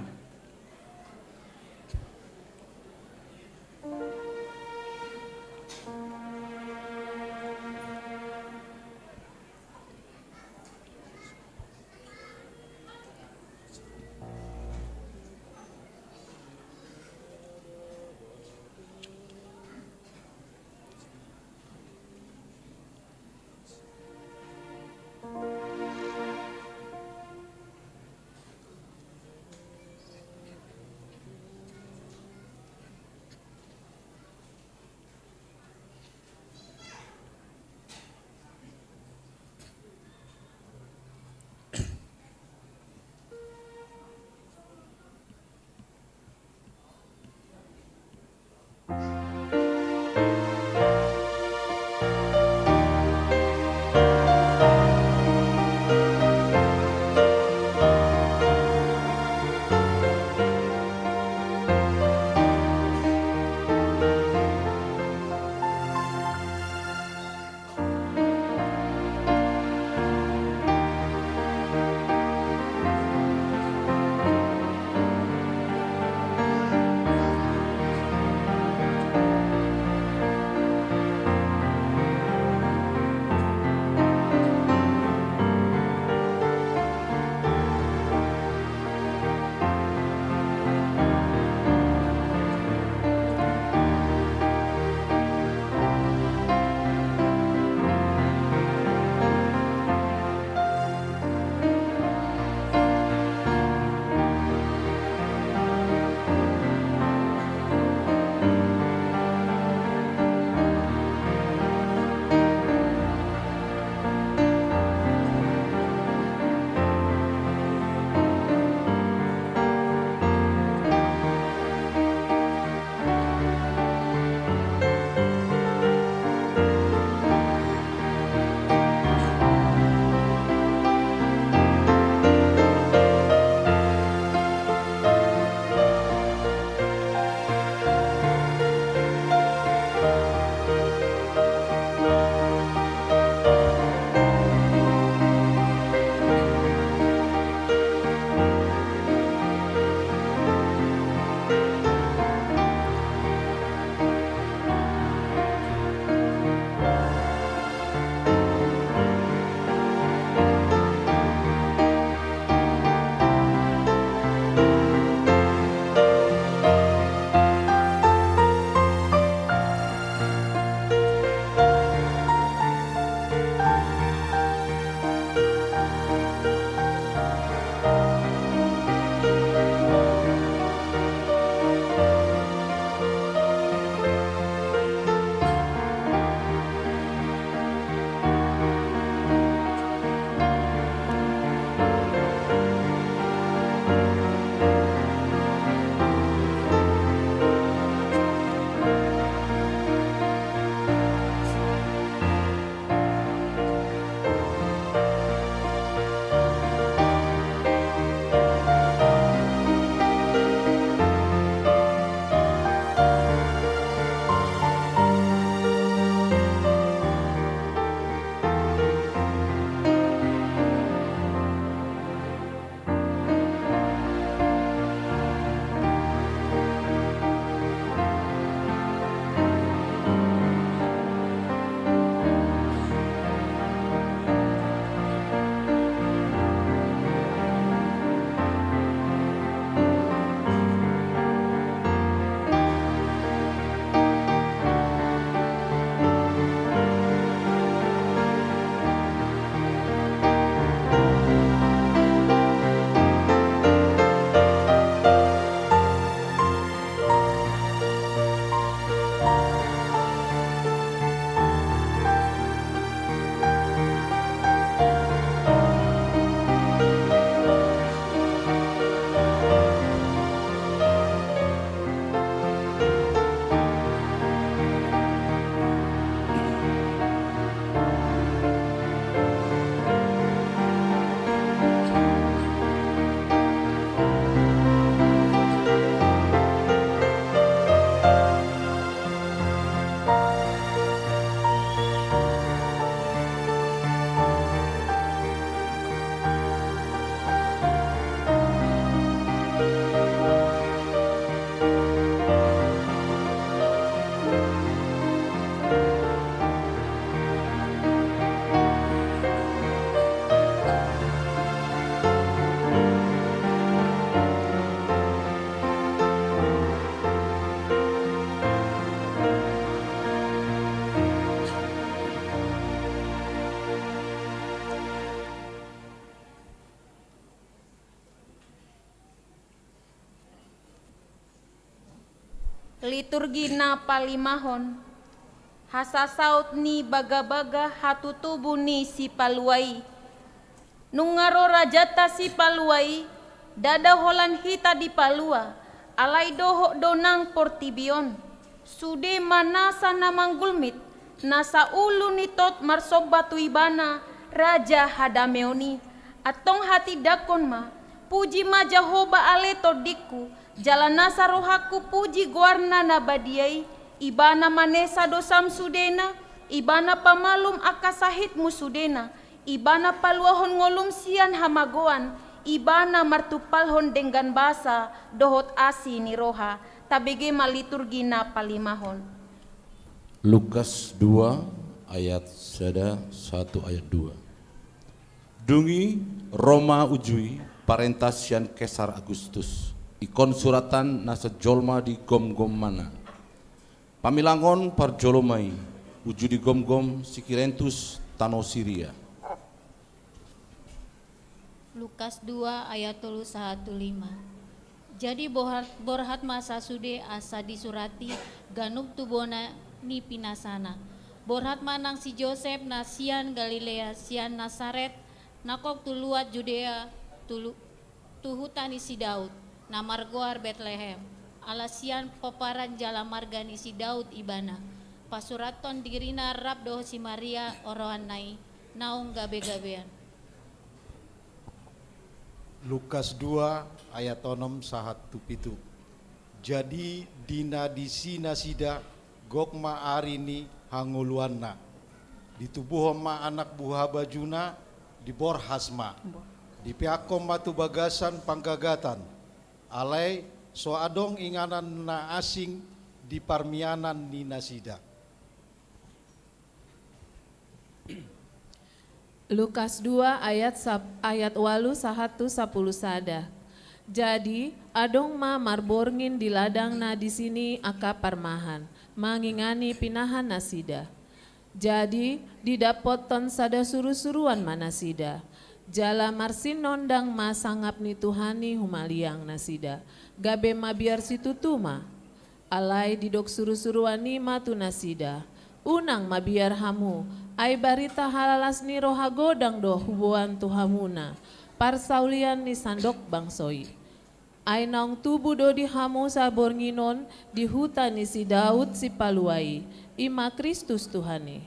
Liturgi na palimahon. Hasasaut ni bagabaga hatutubu ni Sipalua i. Nunga ro rajanta Sipalua i, ndada holan hita dipalua, alai dohot do nang portibi on. Sude ma nasa na manggulmit, nasa ulu ni tot marsomba tu Ibana, Raja hadameon i. Antong hatindangkon ma, puji ma Jahowa ale tondingku, jala nasa rohangku puji goarna na badia i. Ibana manesa dosam sudena, Ibana pamalum angka sahitmu sudena, Ibana paluahon ngolum sian hamagoan, Ibana martumpalhon denggan basa dohot asi ni roha. Tabege ma liturgi na palimahon. Lukas dua ayat sada sahat tu ayat dua. Dung i ro ma uju i parenta sian Kesar Agustus, ingkon suratan nasa jolma digomgom ma na. Pamilangon parjolo ma i, uju digomgom si Kirentus tano Siria. Lukas dua ayat tolu sahat tu lima. Jadi borhat, borhat ma sasude asa disurati ganup tu bona ni pinasana. Borhat ma nang si Josep na sian Galilea, sian Nasaret, nangkok tu luat Judea, tu lu-, tu huta ni si Daud, na margoar Betlehem, ala sian pomparan jala marga ni si Daud ibana, pasurathon dirina rap dohot si Maria oroanna i, naung gabegabean. Lukas dua ayat onom sahat tu pitu. Jadi di na disi nasida, gok ma ari ni hangoluanna. Ditubuhon ma anak buhabajuna, diborhas ma. Dipeakkon ma tu bagasan panggagatan. Alai so adong inganan na asing di parmianan ni nasida. Lukas dua ayat sap-, ayat walu sahat tu sapulu sada. Jadi, adong ma marborngin di ladang na disi ni angka parmahan, mangingani pinahan nasida. Jadi, didapotton sada surusuruan ma nasida. Jala marsinondang ma sangap ni Tuhan i humaliang nasida, gabe mabiar situtu ma. Alai didok surusuruan i ma tu nasida: Unang mabiar hamu, ai barita halalas ni roha godang do huboan tu hamuna, parsaulian ni sandok bangso i. Ai naung tubu do di hamu saborngin on di huta ni si Daud Sipalua i, i ma Kristus Tuhan i.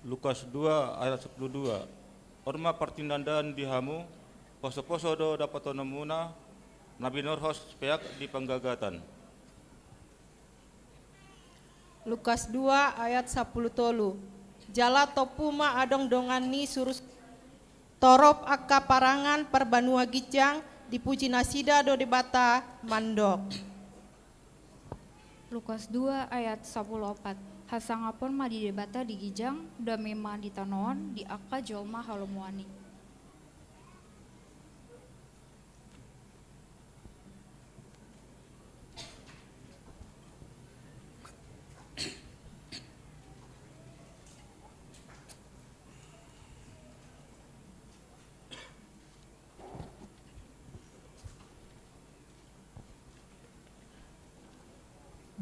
Lukas dua ayat sapulu dua. On ma partinandaan di hamu, posoposo do dapotonmuna, na binorhos peak di panggagatan. Lukas dua ayat sapulu tolu. Jala tompu ma adong dongan ni surus-, torop angka parangan parbanua ginjang, dipuji nasida do Debata mandok. Lukas dua ayat sapulu opat. Hasangapon ma di Debata di ginjang, dame ma di tano on di angka jolma halomoan i.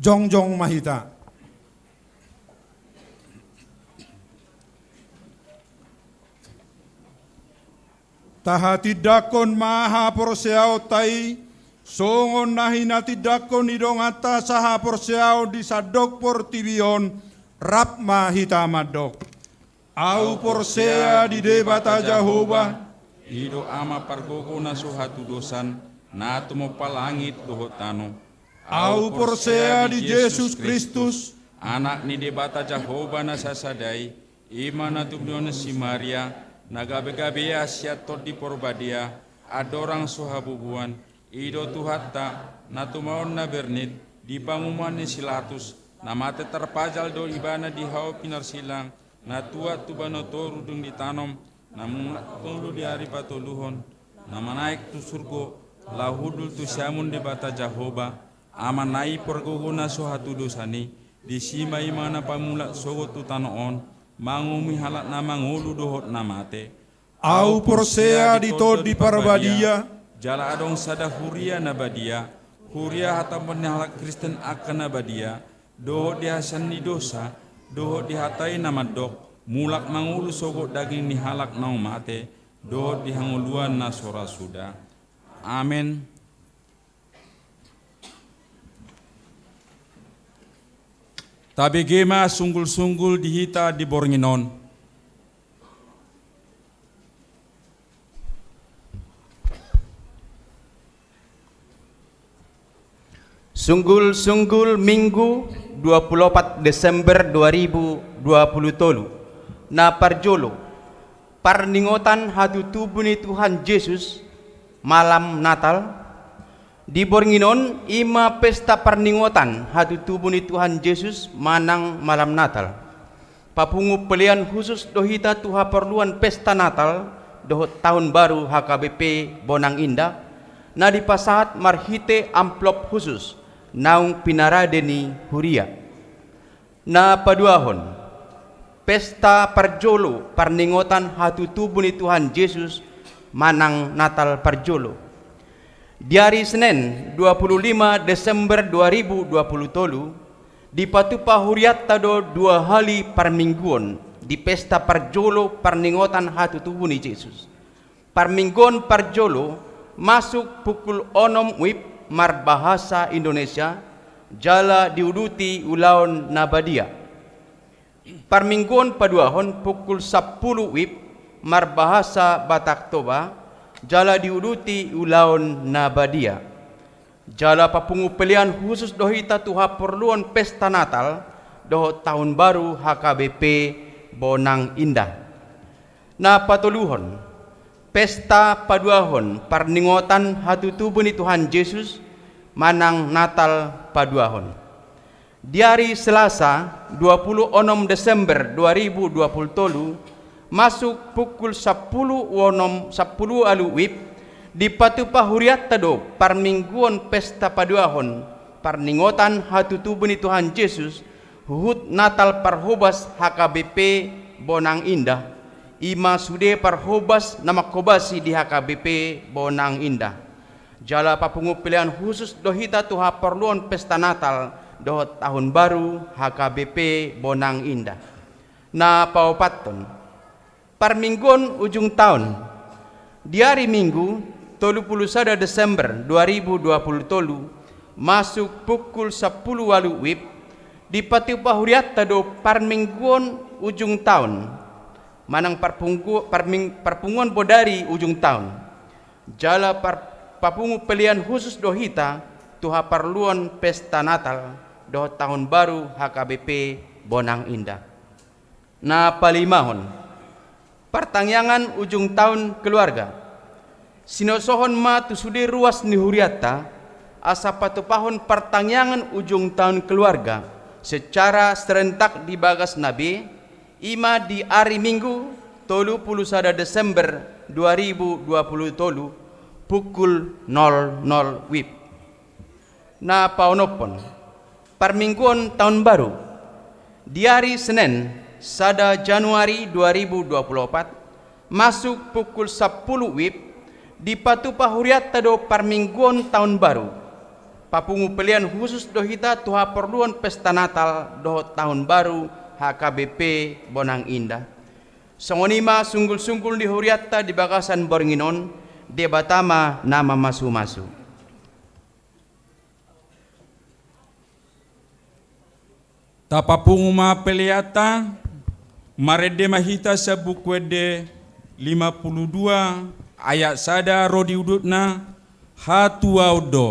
Jongjong ma hita. Tahatindangkon ma haporseaonta i, songon na hinatindangkon ni donganta sahaporseaon di sandok portibi on, rap ma hita mandok. Ahu porsea di Debata Jahowa, i do Ama pargogo na so hatudosan, na tumompa langit dohot tano. Ahu porsea di Jesus Kristus, Anak ni Debata Jahowa na sasada i, i ma na tubuhon si Maria, na gabegabean sian Tondi Porbadia, andorang so habubuan, i do Tuhanta, na tumaon na bernit, di panguhuman ni si Latus, na mate tarpajal do ibana di hau pinarsilang, na tuat tu banua toru dung ditanom, na mulak ngolu di ari patoluhon, na manaek tu surgo, laho hundul tu siamun Debata Jahowa, Ama nai pargogo na so hatudosan i, disi ma ibana pamulak sogot tu tano on, manguhumi halak na mangolu dohot na mate. Ahu porsea di Tondi Parbadia, Jala adong sada huria na badia, huria hatahon ni halak Kristen angka na badia, dohot di hasesaan ni dosa, dohot di hata i na mandok, mulak mangolu sogot daging ni halak na mate, dohot di hangoluan na so ra suda. Amen. Tabege ma sunggul-sunggul di hita di borngin on. Sunggul-sunggul Minggu dua puluh opat Desember dua ribu dua puluh tolu. Na parjolo, parningotan hatutubu ni Tuhan Jesus, malam Natal. Di borngin on i ma pesta parningotan hatutubu ni Tuhan Jesus manang malam Natal. Papungu pelean khusus do hita tu haporluan pesta Natal dohot Tahun Baru H K B P Bonang Indah, na dipasahat marhite amplop khusus naung pinarade ni huria. Na paduahon, pesta parjolo parningotan hatutubu ni Tuhan Jesus manang Natal parjolo. Di ari Senen, dua puluh lima Desember dua ribu dua puluh tolu, dipatupa hurianta do dua hali parmingguon di pesta parjolo parningotan hatutubu ni Jesus. Parmingguon parjolo masuk pukul onom wib marbahasa Indonesia, jala diuduti ulaon na badia. Parmingguon paduahon pukul sampulu wib marbahasa Batak Toba, jala diuduti ulaon na badia. Jala papungu pelean khusus do hita tu haporluan pesta Natal dohot Tahun Baru H K B P Bonang Indah. Na patoluhon, pesta paduahon parningotan hatutubu ni Tuhan Jesus manang Natal paduahon. Di ari Selasa, dua puluh onom Desember dua ribu dua puluh tolu, masuk pukul sampulu onom, sampulu ualu wib, dipatupa hurianta do parmingguon pesta paduahon parningotan hatutubu ni Tuhan Jesus, huhut Natal parhobas H K B P Bonang Indah, i ma sude parhobas na manghobasi di H K B P Bonang Indah. Jala papungu pelean khusus do hita tu haporluan pesta Natal dohot Tahun Baru H K B P Bonang Indah. Na paopathon, parmingguon ujung taon. Di ari Minggu, tolu pulu sada Desember dua ribu dua pulu tolu, masuk pukul sampulu ualu wib, dipatupa hurianta do parmingguon ujung taon manang parpunggu-, parming-, parpunguon bodari ujung taon. Jala par-, papungu pelean khusus do hita tu haporluan pesta Natal dohot Tahun Baru H K B P Bonang Indah. Na palimahon, partangiangan ujung taon keluarga. Sinosohon ma tu sude ruas ni hurianta asa patupahon partangiangan ujung taon keluarga secara serentak di bagas na be, i ma di ari Minggu, tolu pulu sada Desember dua ribu dua pulu tolu, pukul nol nol wib. Na paonomhon, parmingguon taon baru. Di ari Senen, sada Januari dua ribu dua pulu opat, masuk pukul sampulu wib, dipatupa hurianta do parmingguon taon baru. Papungu pelean khusus do hita tu haporluan pesta Natal dohot Tahun Baru H K B P Bonang Indah. Songon i ma sunggul-sunggul ni hurianta di bagasan borngin on, Debata ma na mamasu-masu. Tapapungu ma peleanta, marende ma hita sian Buku Ende lima pulu dua ayat sada ro di udutna, hatuaon do.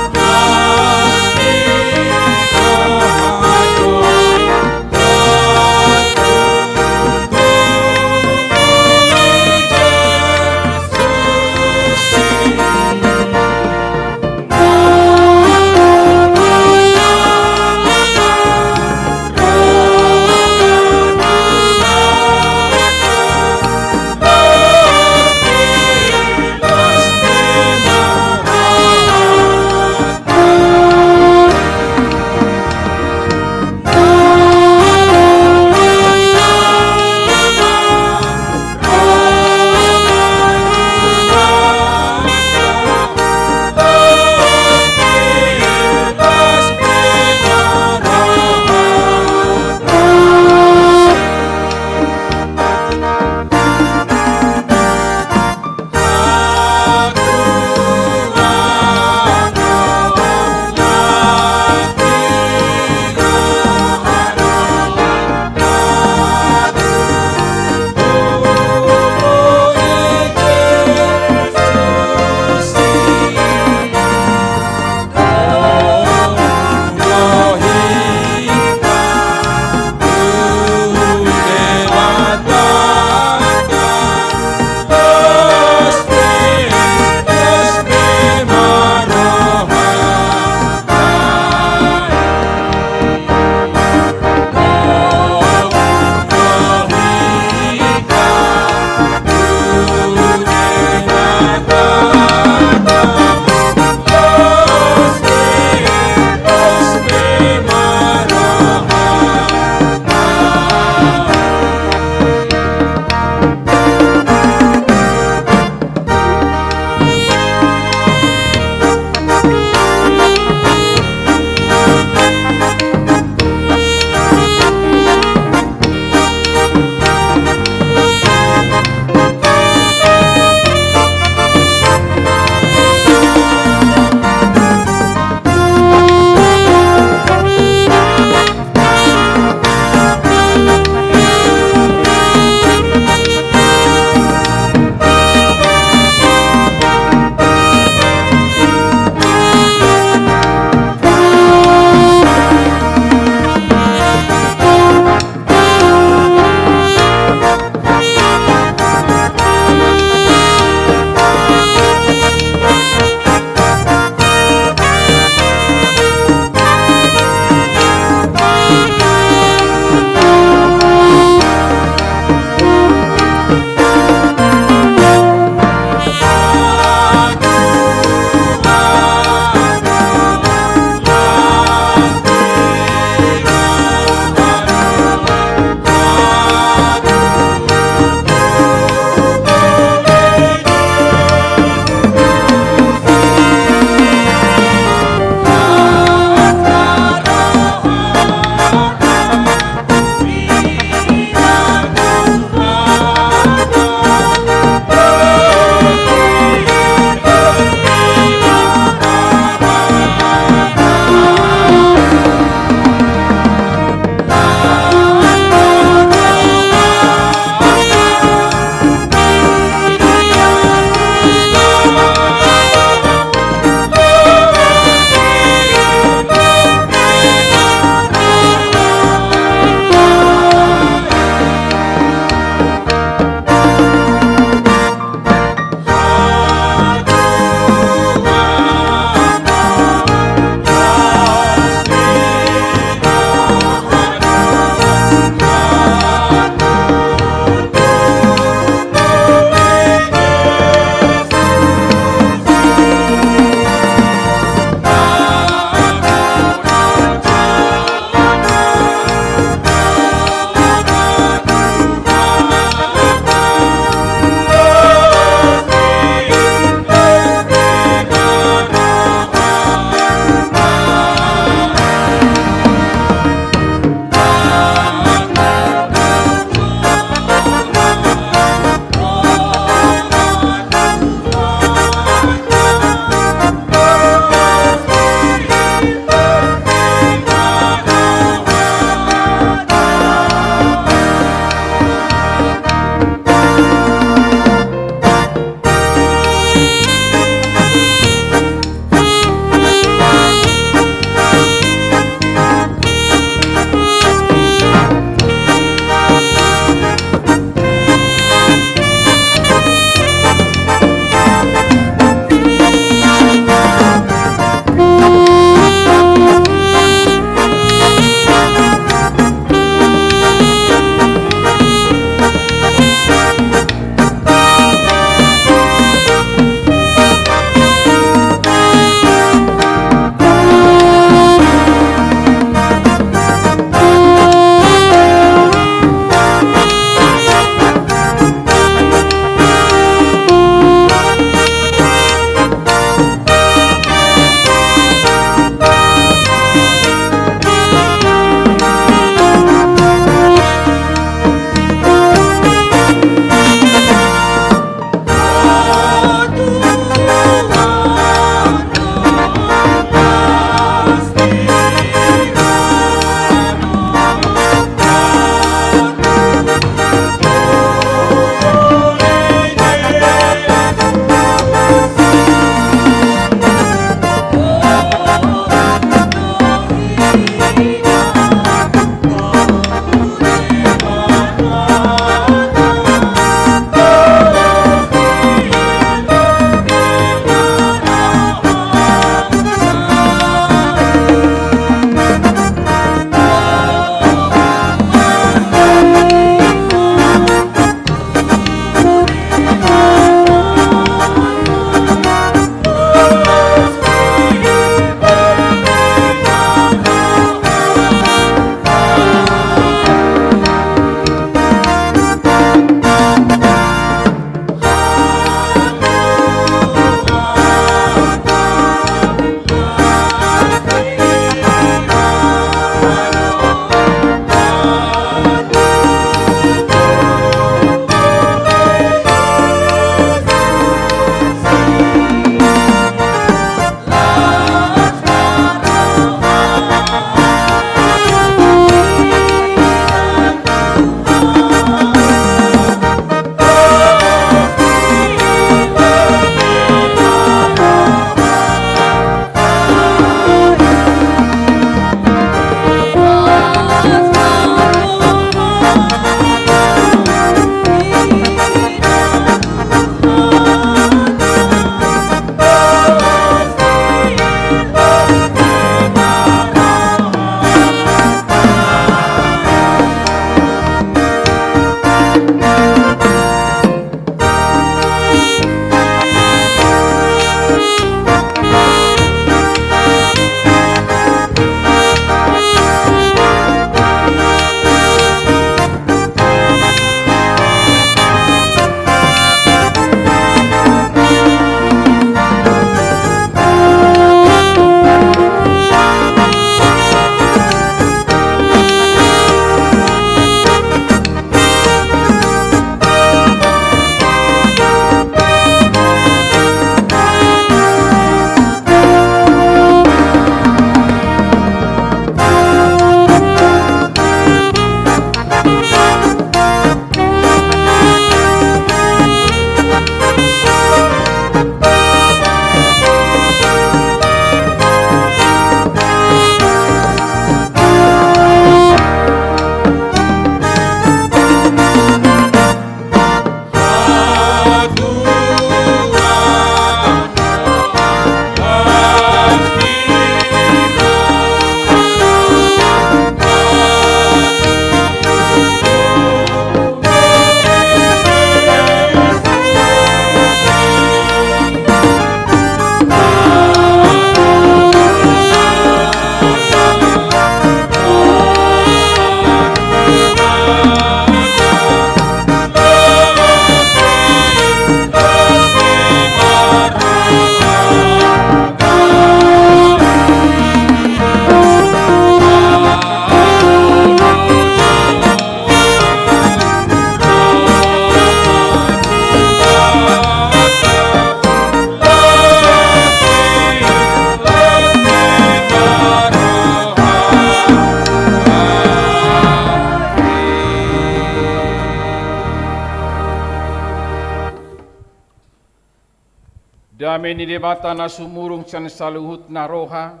Dame ni Debata na sumurung sian saluhutna roha,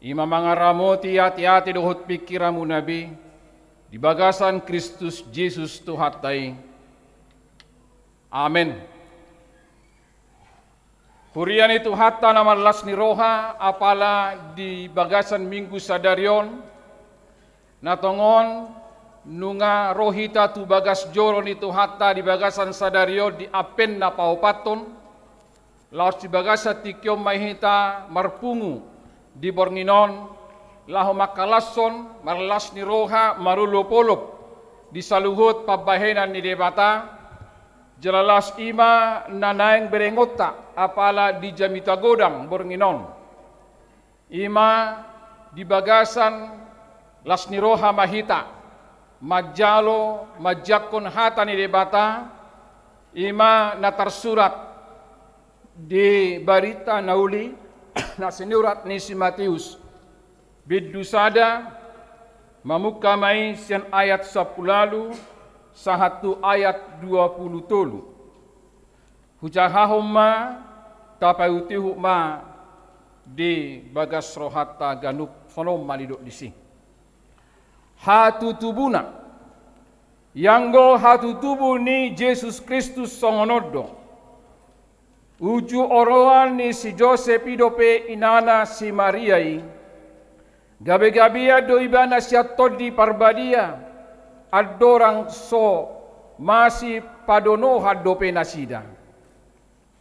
i ma mangaramoti ateate dohot pingkiranmuna be, di bagasan Kristus Jesus Tuhanta i. Amen. Huria ni Tuhanta na marlas ni roha, apala di bagasan Minggu sadari on, na tongon nunga ro hita tu bagas joro ni Tuhanta di bagasan sadari on di Advent na paopathon, laos di bagasan tingki on ma hita marpungu di borngin on, laho mangkalashon marlas ni roha marolopolop di saluhut pambahenan ni Debata, jala laos i ma na naeng berengonta apala di jamita godang borngin on. I ma di bagasan las ni roha ma hita manjalo manjangkon hata ni Debata, i ma na tarsurat di Barita na Uli na sinurat ni si Mateus, bindu sada, mamungka ma i sian ayat sampulu ualu sahat tu ayat dua pulu tolu. Hujahahon ma, tapaihutihut ma di bagas rohanta ganup, songon on ma didok disi. Hatutubuna. Ianggo hatutubu ni Jesus Kristus songon on do. Uju oroan ni si Josep i dope inana si Maria i. Gabegabean do ibana sian Tondi Parbadia, andorang so masipadonohan dope nasida.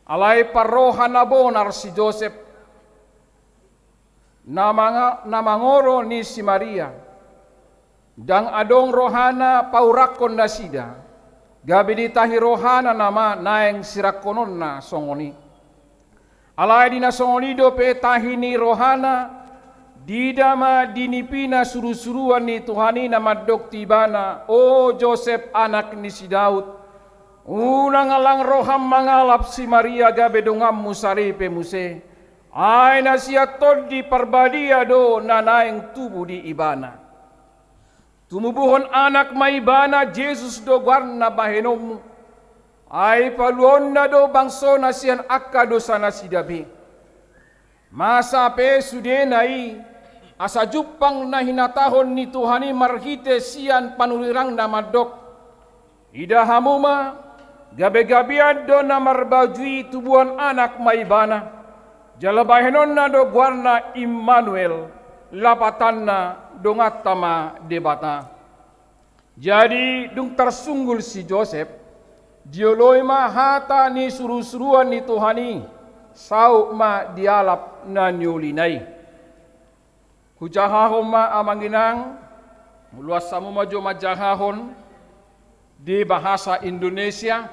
Alai parroha na bonar si Josep, na manga-, na mangoro ni si Maria. Ndang adong rohana paurakkon nasida, gabe ditahi rohana nama naeng sirangkononna songon i. Alai di na songon i dope tahi ni rohana, diida ma di nipina surusuruan ni Tuhan i na mandok tu ibana, "O Josep, anak ni si Daud, unang alang roham mangalap si Maria gabe donganmu saripe muse, ai na sian Tondi Parbadia do na naeng tubu di ibana. Tumubuhon anak ma ibana, Jesus do goarna bahenonmu. Ai paluaonna do bangsona sian angka dosanasida be." Masa pe sudena i, asa jumpang na hinatahon ni Tuhan i marhite sian panurirangna mandok, "Ida hamu ma, gabegabean do na marbaju i, tubuan anak ma ibana, jala bahenonna do goarna Immanuel, lapatanna, donganta ma Debata." Jadi dung tarsunggul si Josep, dioloi ma hata ni surusuruan ni Tuhan i, saut ma dialap na niolina i. Hujahahon ma amang inang, luas hamu ma jo manjahahon di bahasa Indonesia,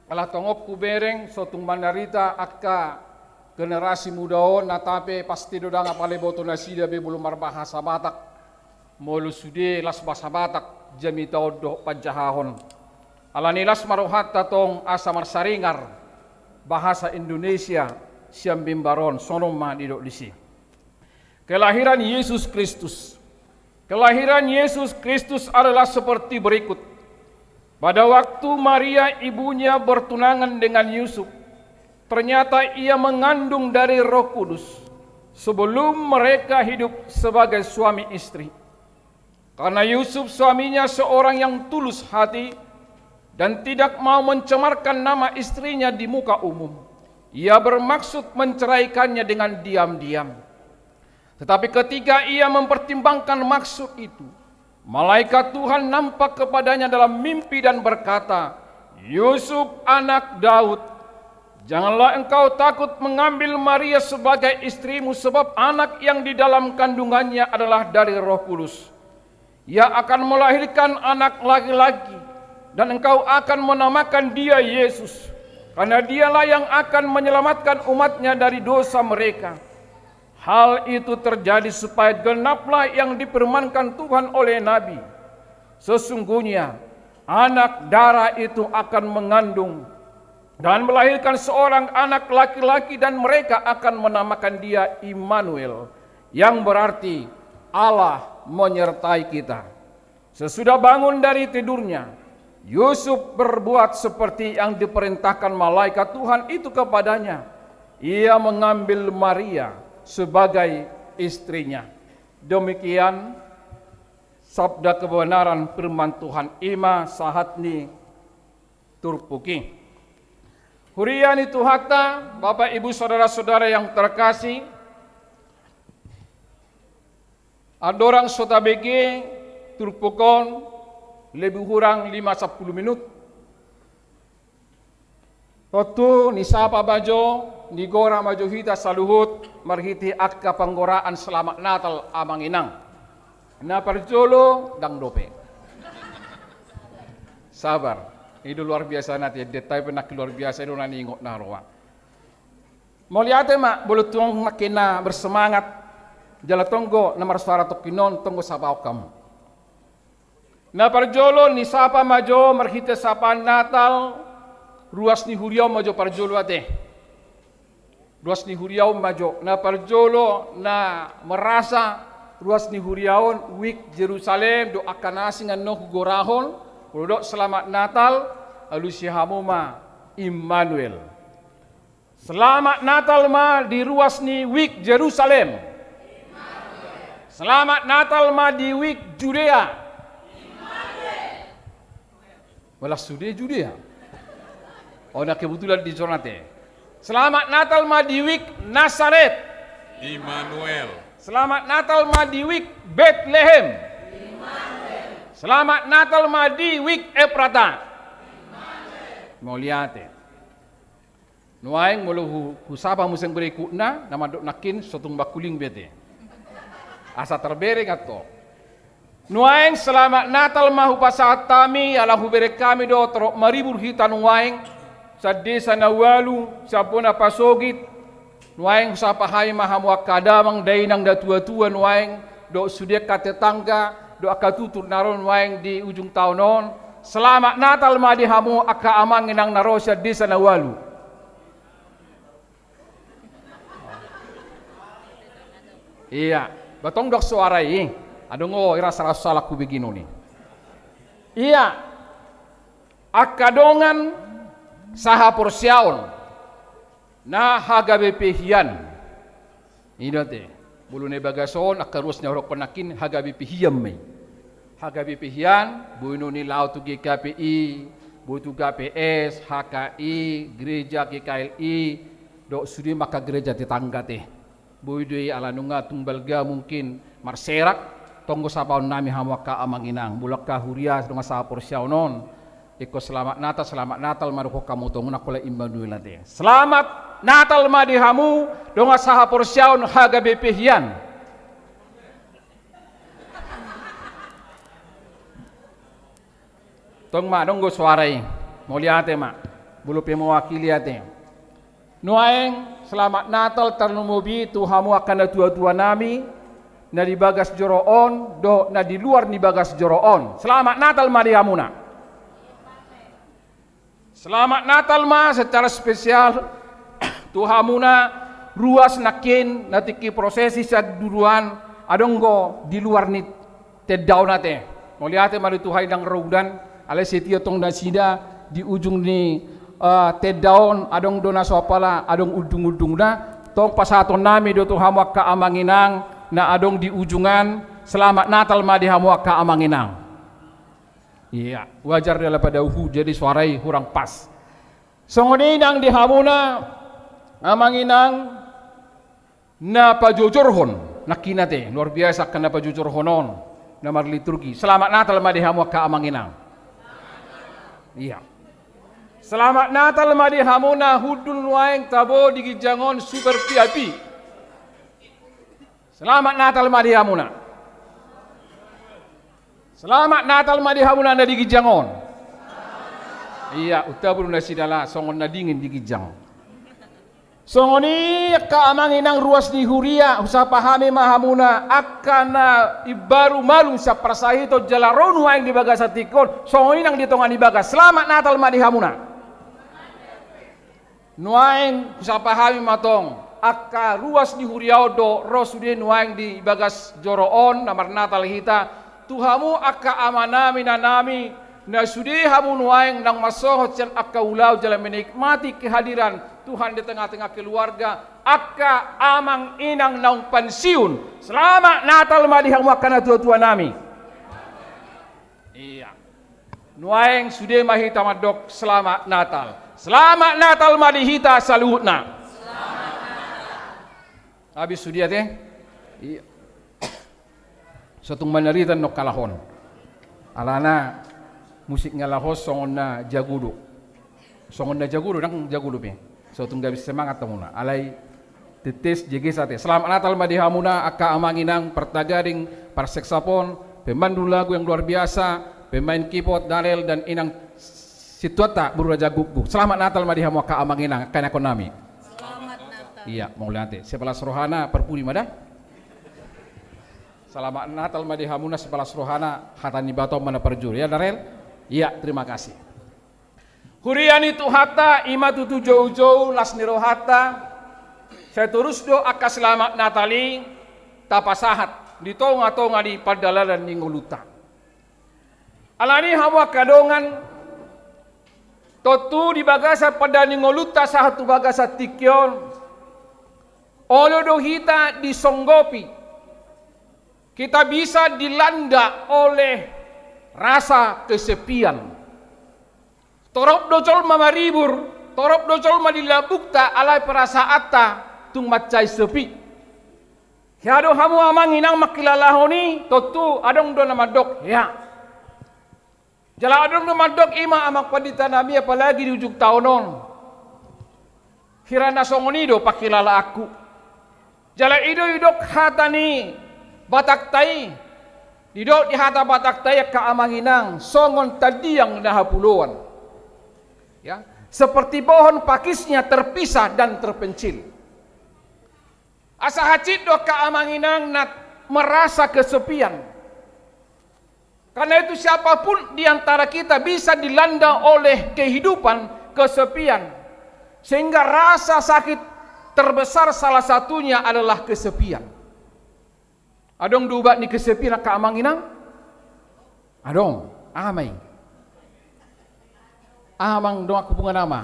ala tongon hubereng so tung manarita angka generasi muda on, na tape pasti do ndang apala diboto nasida be molo marbahasa Batak, molo sude las bahasa Batak jamita on dohot panjahahon. Alani las ma rohanta tong asa marsaringar bahasa Indonesia sian mimbar on, songon on ma didok disi. Kelahiran Yesus Kristus. Kelahiran Yesus Kristus adalah seperti berikut. Pada waktu Maria ibunya bertunangan dengan Yusuf, ternyata ia mengandung dari Roh Kudus sebelum mereka hidup sebagai suami istri. Karena Yusuf suaminya seorang yang tulus hati dan tidak mau mencemarkan nama istrinya di muka umum, ia bermaksud menceraikannya dengan diam-diam. Tetapi ketika ia mempertimbangkan maksud itu, malaikat Tuhan nampak kepadanya dalam mimpi dan berkata, "Yusuf, anak Daud, janganlah engkau takut mengambil Maria sebagai istrimu, sebab anak yang di dalam kandungannya adalah dari Roh Kudus. Ia akan melahirkan anak laki-laki, dan engkau akan menamakan dia Yesus, karena dialah yang akan menyelamatkan umatnya dari dosa mereka." Hal itu terjadi supaya genaplah yang difirmankan Tuhan oleh nabi, "Sesungguhnya anak dara itu akan mengandung dan melahirkan seorang anak laki-laki, dan mereka akan menamakan dia Immanuel, yang berarti Allah menyertai kita." Sesudah bangun dari tidurnya, Yusuf berbuat seperti yang diperintahkan malaikat Tuhan itu kepadanya. Ia mengambil Maria sebagai istrinya. Demikian sabda kebenaran, firman Tuhan. I ma sahat ni turpuk i. Huria ni Tuhanta, Bapak, Ibu, saudara-saudara yang terkasih, andorang so tabege turpuk on lebih hurang lima sampulu minut, tontu nisapa ma jo, nigora ma jo hita saluhut marhite angka panggoraan Selamat Natal, Amang Inang. Na parjolo, ndang dope. Sabar. I do luar biasa na ate, ende pe nangkin luar biasa i do na niingot na roa. Mauliate ma, molo tung nangkin na bersemangat, jala tonggo na marsuara tongkin on, tonggo sapahon hamu. Na parjolo, nisapa ma jo marhite sapaan Natal, ruas ni huria on ma jo parjolo ate. Ruas ni huria on ma jo. Na parjolo na merasa ruas ni huria on, wijk Jerusalem, dohot angka na asing annon hugorahon, molo didok Selamat Natal, alusi hamu ma Immanuel. Selamat Natal ma di ruas ni wijk Jerusalem. Selamat Natal ma di wijk Judea. Malah sude Judea. Oh, na kebetulan di zona te. Selamat Natal ma di wijk Nasaret. Immanuel. Selamat Natal ma di wijk Betlehem. Selamat Natal ma di wijk Efrata. Mauliate. Nuaeng molo hu-, husapa muse berikutna, na mandok nangkin so tung mangkuling be ate. Asa terbereng antong. Nuaeng Selamat Natal ma hupasahat hami, ala hubereng hami do torop maribur hita nuaeng, sian desa na ualu, sian bona pasogit. Nuaeng husapa hami ma hamu angka damang dainang, natuatua nuaeng, dohot sude angka tetangga, dohot angka tutur na ro nuaeng di ujung taon on. Selamat Natal ma di hamu angka amang inang na ro sian desa na ualu. Ia, ba tong dok suara i. Adong o, ira saratus halak hubege on i. Ia, angka dongan sahaporseaon na hagabepe hian. I do ate. Molo na di bagas on, angka ruas na hudokkon nangkin hagabepe hian ma i. Hagabepe hian, boi do i laho tu G K P I, boi tu G P S, H K I, gereja G K L I, dohot sude ma angka gereja tetangga ate. Boi do i ala nunga tung balga mungkin marserak, tonggo sapahon nami hamu angka amang inang, molo angka huria dongan sahaporseaon on. Ingkon Selamat Natal, Selamat Natal ma dohonon hamu tong, nunga pola Immanuel ate. Selamat Natal ma di hamu dongan sahaporseaon hagabepe hian. Tong ma, adong do suara i. Mauliate ma. Molo pe mewakili ate. Nuaeng, Selamat Natal tarlumobi tu hamu angka natuatua nami, na di bagas joro on, dohot na di luar ni bagas joro on. Selamat Natal ma di hamuna. Selamat Natal ma secara spesial tu hamuna ruas nangkin na tingki prosesi sian duruan, adong do di luar ni tenda on ate. Mauliate ma di Tuhan, ndang ro udan, alai setia tong nasida di ujung ni, eh, tenda on, adong do na so apala, adong undungundungna. Tong pasahaton nami do tu hamu angka amang inang na adong di ujungan, Selamat Natal ma di hamu angka amang inang. Ia, wajar do ala pada huhut jadi suara i hurang pas. Songon i nang di hamuna amang inang na pajojorhon, nangkin ate, luar biasa angka na pajojorhon on, na marliturgi. Selamat Natal ma di hamu angka amang inang. Ia. Selamat Natal ma di hamuna hundul nuaeng tabo di ginjang on, super V I P. Selamat Natal ma di hamuna. Selamat Natal ma di hamuna na di ginjang on. Ia, untabu do nasida ala songon na dingin di ginjang. Songon i angka amang inang ruas ni huria, husapa hami ma hamuna angka na imbaru malum sian parsahiton jala ro nuaeng di bagasan tingki on, songon i nang di tonga ni bagas. Selamat Natal ma di hamuna. Nuaeng husapa hami ma tong, angka ruas ni huria on do ro sude nuaeng di bagas joro on, na marnatal hita, tu hamu angka amanami, inanami, Na sude hamu nuaeng naung masohot sian angka ulaon jala menikmati kehadiran Tuhan di tengah-tengah keluarga, angka amang inang naung pensiun. Selamat Natal ma di hamu angka natua-tua nami. Iya. Nuaeng sude ma hita mandok selamat Natal. Selamat Natal ma di hita saluhutna. Habis sude ate? Iya. Sotung manarita nongkalahon. Alana musik nga laho songon na jago do. Songon na jago do, ndang jago do pe. Sotung gabe semangat hamuna. Alai tetes jege sate. Selamat Natal ma di hamuna angka amang inang, partagading, parseksapon, pemandu lagu yang luar biasa, pemain keyboard, Darel dan inang sintuanta boru Raja Guguk. Selamat Natal ma di hamu angka amang inang, angka inang nami. Selamat Natal. Iya, mauliate. Sipalas rohana parpudi ma da. Selamat Natal ma di hamuna, sipalas rohana hata ni Debata ma na parjolo. Ya, Darel? Iya, terima kasih. Huria ni Tuhanta, i ma tutu joujou las ni rohanta. Sai torus do angka selamat Natal i tapasahat di tonga-tonga ni pardalanan ni ngolunta. Alani i hamu angka dongan, tontu di bagasan pardalanan ni ngolunta sahat tu bagasan tingki on, olo do hita disonggopi. Kita bisa dilanda oleh rasa kesepian. Torop do jolma maribur, torop do jolma di lambungta, alai perasaanta tung mansai sepi. Hea do hamu amang inang mangkilalahon i? Tontu adong do na mandok hea. Jala adong do mandok, i ma amang pandita nami, apalagi di ujung taon on. Hira na songon i do pangkilalaanku. Jala i do didok hata ni Batakta i. Didok di hata Batakta i angka amang inang songon tandiang na hapuloan. Ya, seperti pohon pakisnya terpisah dan terpencil. Asa hansit do angka amang inang na merasa kesepian. Karena itu siapapun di antara kita bisa dilanda oleh kehidupan kesepian. Sehingga rasa sakit terbesar salah satunya adalah kesepian. Adong do ubat ni kesepian angka amang inang? Adong, aha ma i? Aha ma dongan hubungan ama?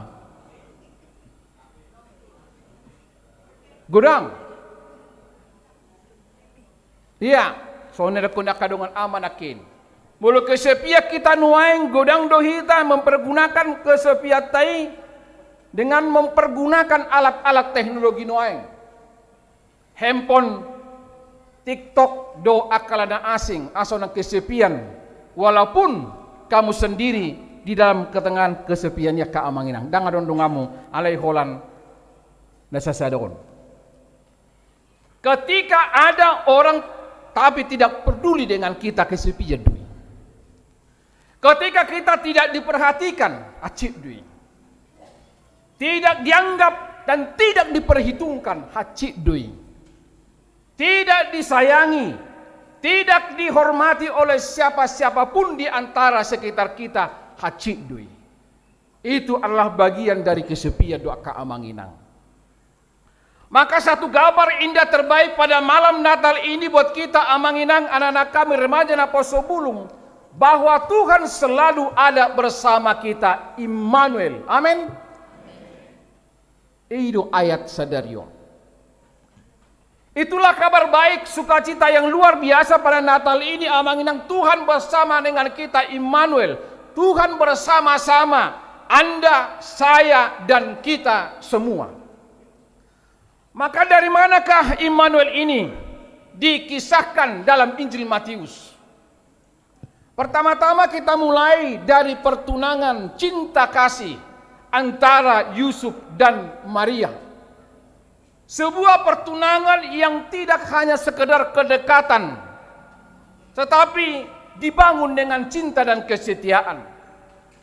Godang. Iya, songon na didok angka dongan ama nangkin. Molo kesepian hita nuaeng, godang do hita mempergunakan kesepianta i dengan mempergunakan alat-alat teknologi nuaeng. Handphone, TikTok do angka na asing, asa unang kesepian, walaupun kamu sendiri di dalam ketengahan kesepian i angka amang inang. Ndang adong donganmu, alai holan na sasada on. Ketika ada orang tapi tidak peduli dengan kita, kesepian do i. Ketika kita tidak diperhatikan, hansit do i. Tidak dianggap dan tidak diperhitungkan, hansit do i. Tidak disayangi, tidak dihormati oleh siapa-siapa pun di antara sekitar kita, hansit do i. Itu adalah bagian dari kesepian do angka amang inang. Maka satu gambar indah terbaik pada malam Natal ini buat kita, amang inang, anak-anak kami, remaja naposobulung, bahwa Tuhan selalu ada bersama kita, Immanuel. Amin. I do ayat sadari on. Itulah kabar baik, sukacita yang luar biasa pada Natal ini, amang inang. Tuhan bersama dengan kita, Immanuel. Tuhan bersama-sama Anda, saya, dan kita semua. Maka dari manakah Immanuel ini dikisahkan dalam Injil Matius? Pertama-tama kita mulai dari pertunangan cinta kasih antara Yusuf dan Maria. Sebuah pertunangan yang tidak hanya sekedar kedekatan, tetapi dibangun dengan cinta dan kesetiaan.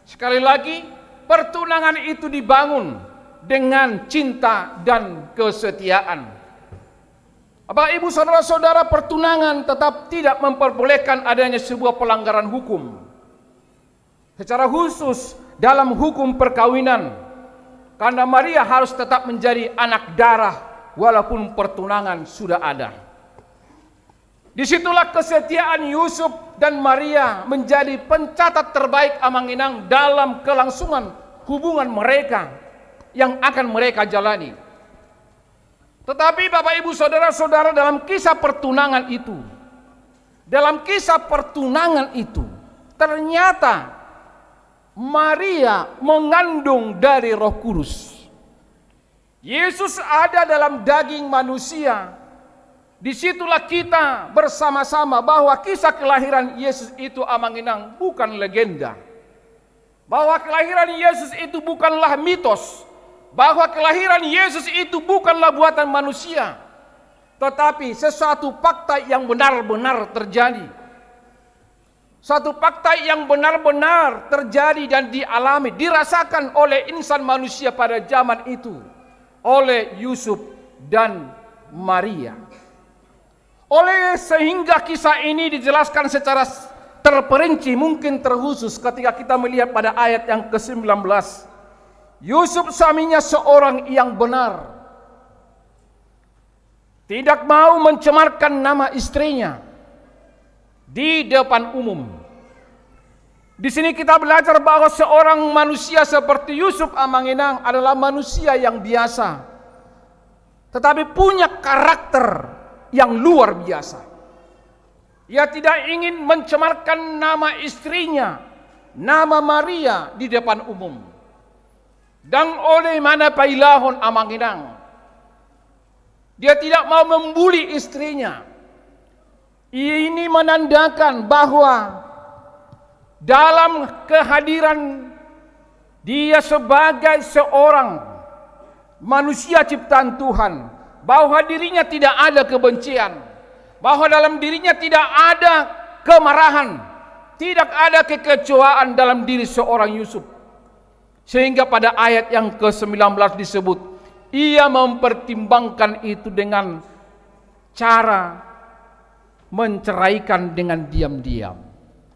Sekali lagi, pertunangan itu dibangun dengan cinta dan kesetiaan. Bapak, Ibu, saudara-saudara, pertunangan tetap tidak memperbolehkan adanya sebuah pelanggaran hukum. Secara khusus dalam hukum perkawinan, karena Maria harus tetap menjadi anak darah walaupun pertunangan sudah ada. Disitulah kesetiaan Yusuf dan Maria menjadi pencatat terbaik, Amang Inang, dalam kelangsungan hubungan mereka yang akan mereka jalani. Tetapi, Bapak, Ibu, Saudara-saudara, dalam kisah pertunangan itu, dalam kisah pertunangan itu, ternyata Maria mengandung dari Roh Kudus. Yesus ada dalam daging manusia. Disitulah kita bersama-sama bahwa kisah kelahiran Yesus itu, Amang Inang, bukan legenda. Bahwa kelahiran Yesus itu bukanlah mitos. Bahwa kelahiran Yesus itu bukanlah buatan manusia. Tetapi sesuatu fakta yang benar-benar terjadi. Satu fakta yang benar-benar terjadi dan dialami, dirasakan oleh insan manusia pada zaman itu, oleh Yusuf dan Maria. Oleh sehingga kisah ini dijelaskan secara s-, terperinci, mungkin terkhusus ketika kita melihat pada ayat yang kesembilan belas. Yusuf suaminya seorang yang benar. Tidak mau mencemarkan nama istrinya di depan umum. Di sini kita belajar bahwa seorang manusia seperti Yusuf, Amang Inang, adalah manusia yang biasa, tetapi punya karakter yang luar biasa. Ia tidak ingin mencemarkan nama istrinya, nama Maria, di depan umum. Ndang olo ibana pailahon, Amang Inang. Dia tidak mau membuli istrinya. Ini menandakan bahwa dalam kehadiran dia sebagai seorang manusia ciptaan Tuhan, bahwa dirinya tidak ada kebencian, bahwa dalam dirinya tidak ada kemarahan, tidak ada kekecewaan dalam diri seorang Yusuf. Sehingga pada ayat yang kesembilan belas disebut, ia mempertimbangkan itu dengan cara menceraikan dengan diam-diam.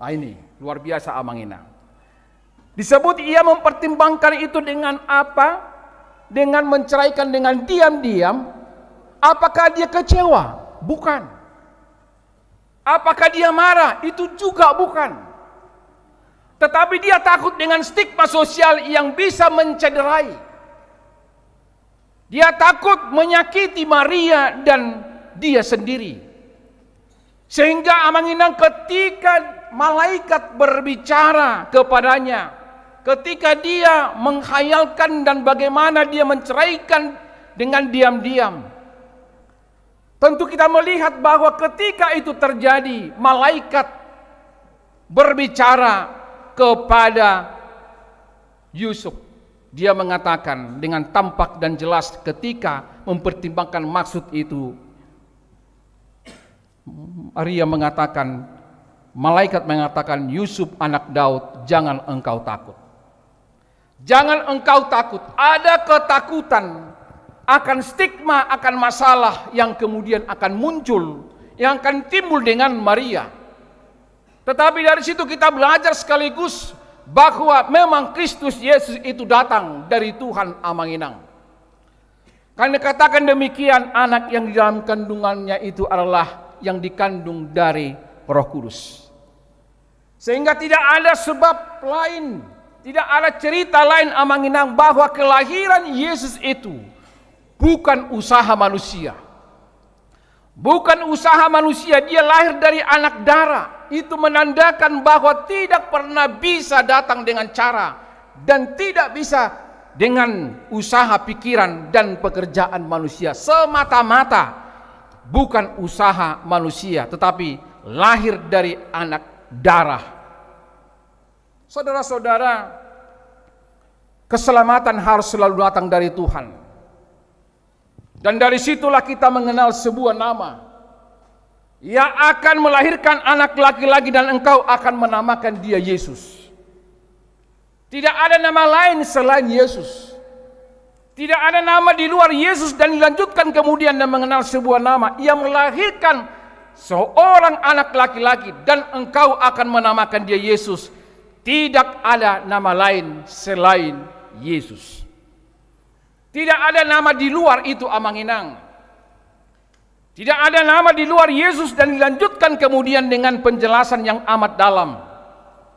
Ah, ini luar biasa, Amang Inang. Disebut ia mempertimbangkan itu dengan apa? Dengan menceraikan dengan diam-diam. Apakah dia kecewa? Bukan. Apakah dia marah? Itu juga bukan. Tetapi dia takut dengan stigma sosial yang bisa mencederai. Dia takut menyakiti Maria dan dia sendiri. Sehingga, Amang Inang, ketika malaikat berbicara kepadanya, ketika dia menghayalkan dan bagaimana dia menceraikan dengan diam-diam, tentu kita melihat bahwa ketika itu terjadi, malaikat berbicara kepada Yusuf. Dia mengatakan dengan tampak dan jelas ketika mempertimbangkan maksud itu, Maria mengatakan, malaikat mengatakan, "Yusuf anak Daud, jangan engkau takut." Jangan engkau takut. Ada ketakutan akan stigma, akan masalah yang kemudian akan muncul, yang akan timbul dengan Maria. Tetapi dari situ kita belajar sekaligus bahwa memang Kristus Yesus itu datang dari Tuhan, Amang Inang. Karena katakan demikian, anak yang di dalam kandungannya itu adalah yang dikandung dari Roh Kudus. Sehingga tidak ada sebab lain, tidak ada cerita lain, Amang Inang, bahwa kelahiran Yesus itu bukan usaha manusia. Bukan usaha manusia, dia lahir dari anak darah. Itu menandakan bahwa tidak pernah bisa datang dengan cara dan tidak bisa dengan usaha pikiran dan pekerjaan manusia semata-mata. Bukan usaha manusia, tetapi lahir dari anak darah. Saudara-saudara, keselamatan harus selalu datang dari Tuhan. Dan dari situlah kita mengenal sebuah nama. Ia akan melahirkan anak laki-laki dan engkau akan menamakan dia Yesus. Tidak ada nama lain selain Yesus. Tidak ada nama di luar Yesus dan dilanjutkan kemudian dan mengenal sebuah nama. Ia melahirkan seorang anak laki-laki dan engkau akan menamakan dia Yesus. Tidak ada nama lain selain Yesus. Tidak ada nama di luar itu, Amang Inang. Tidak ada nama di luar Yesus dan dilanjutkan kemudian dengan penjelasan yang amat dalam.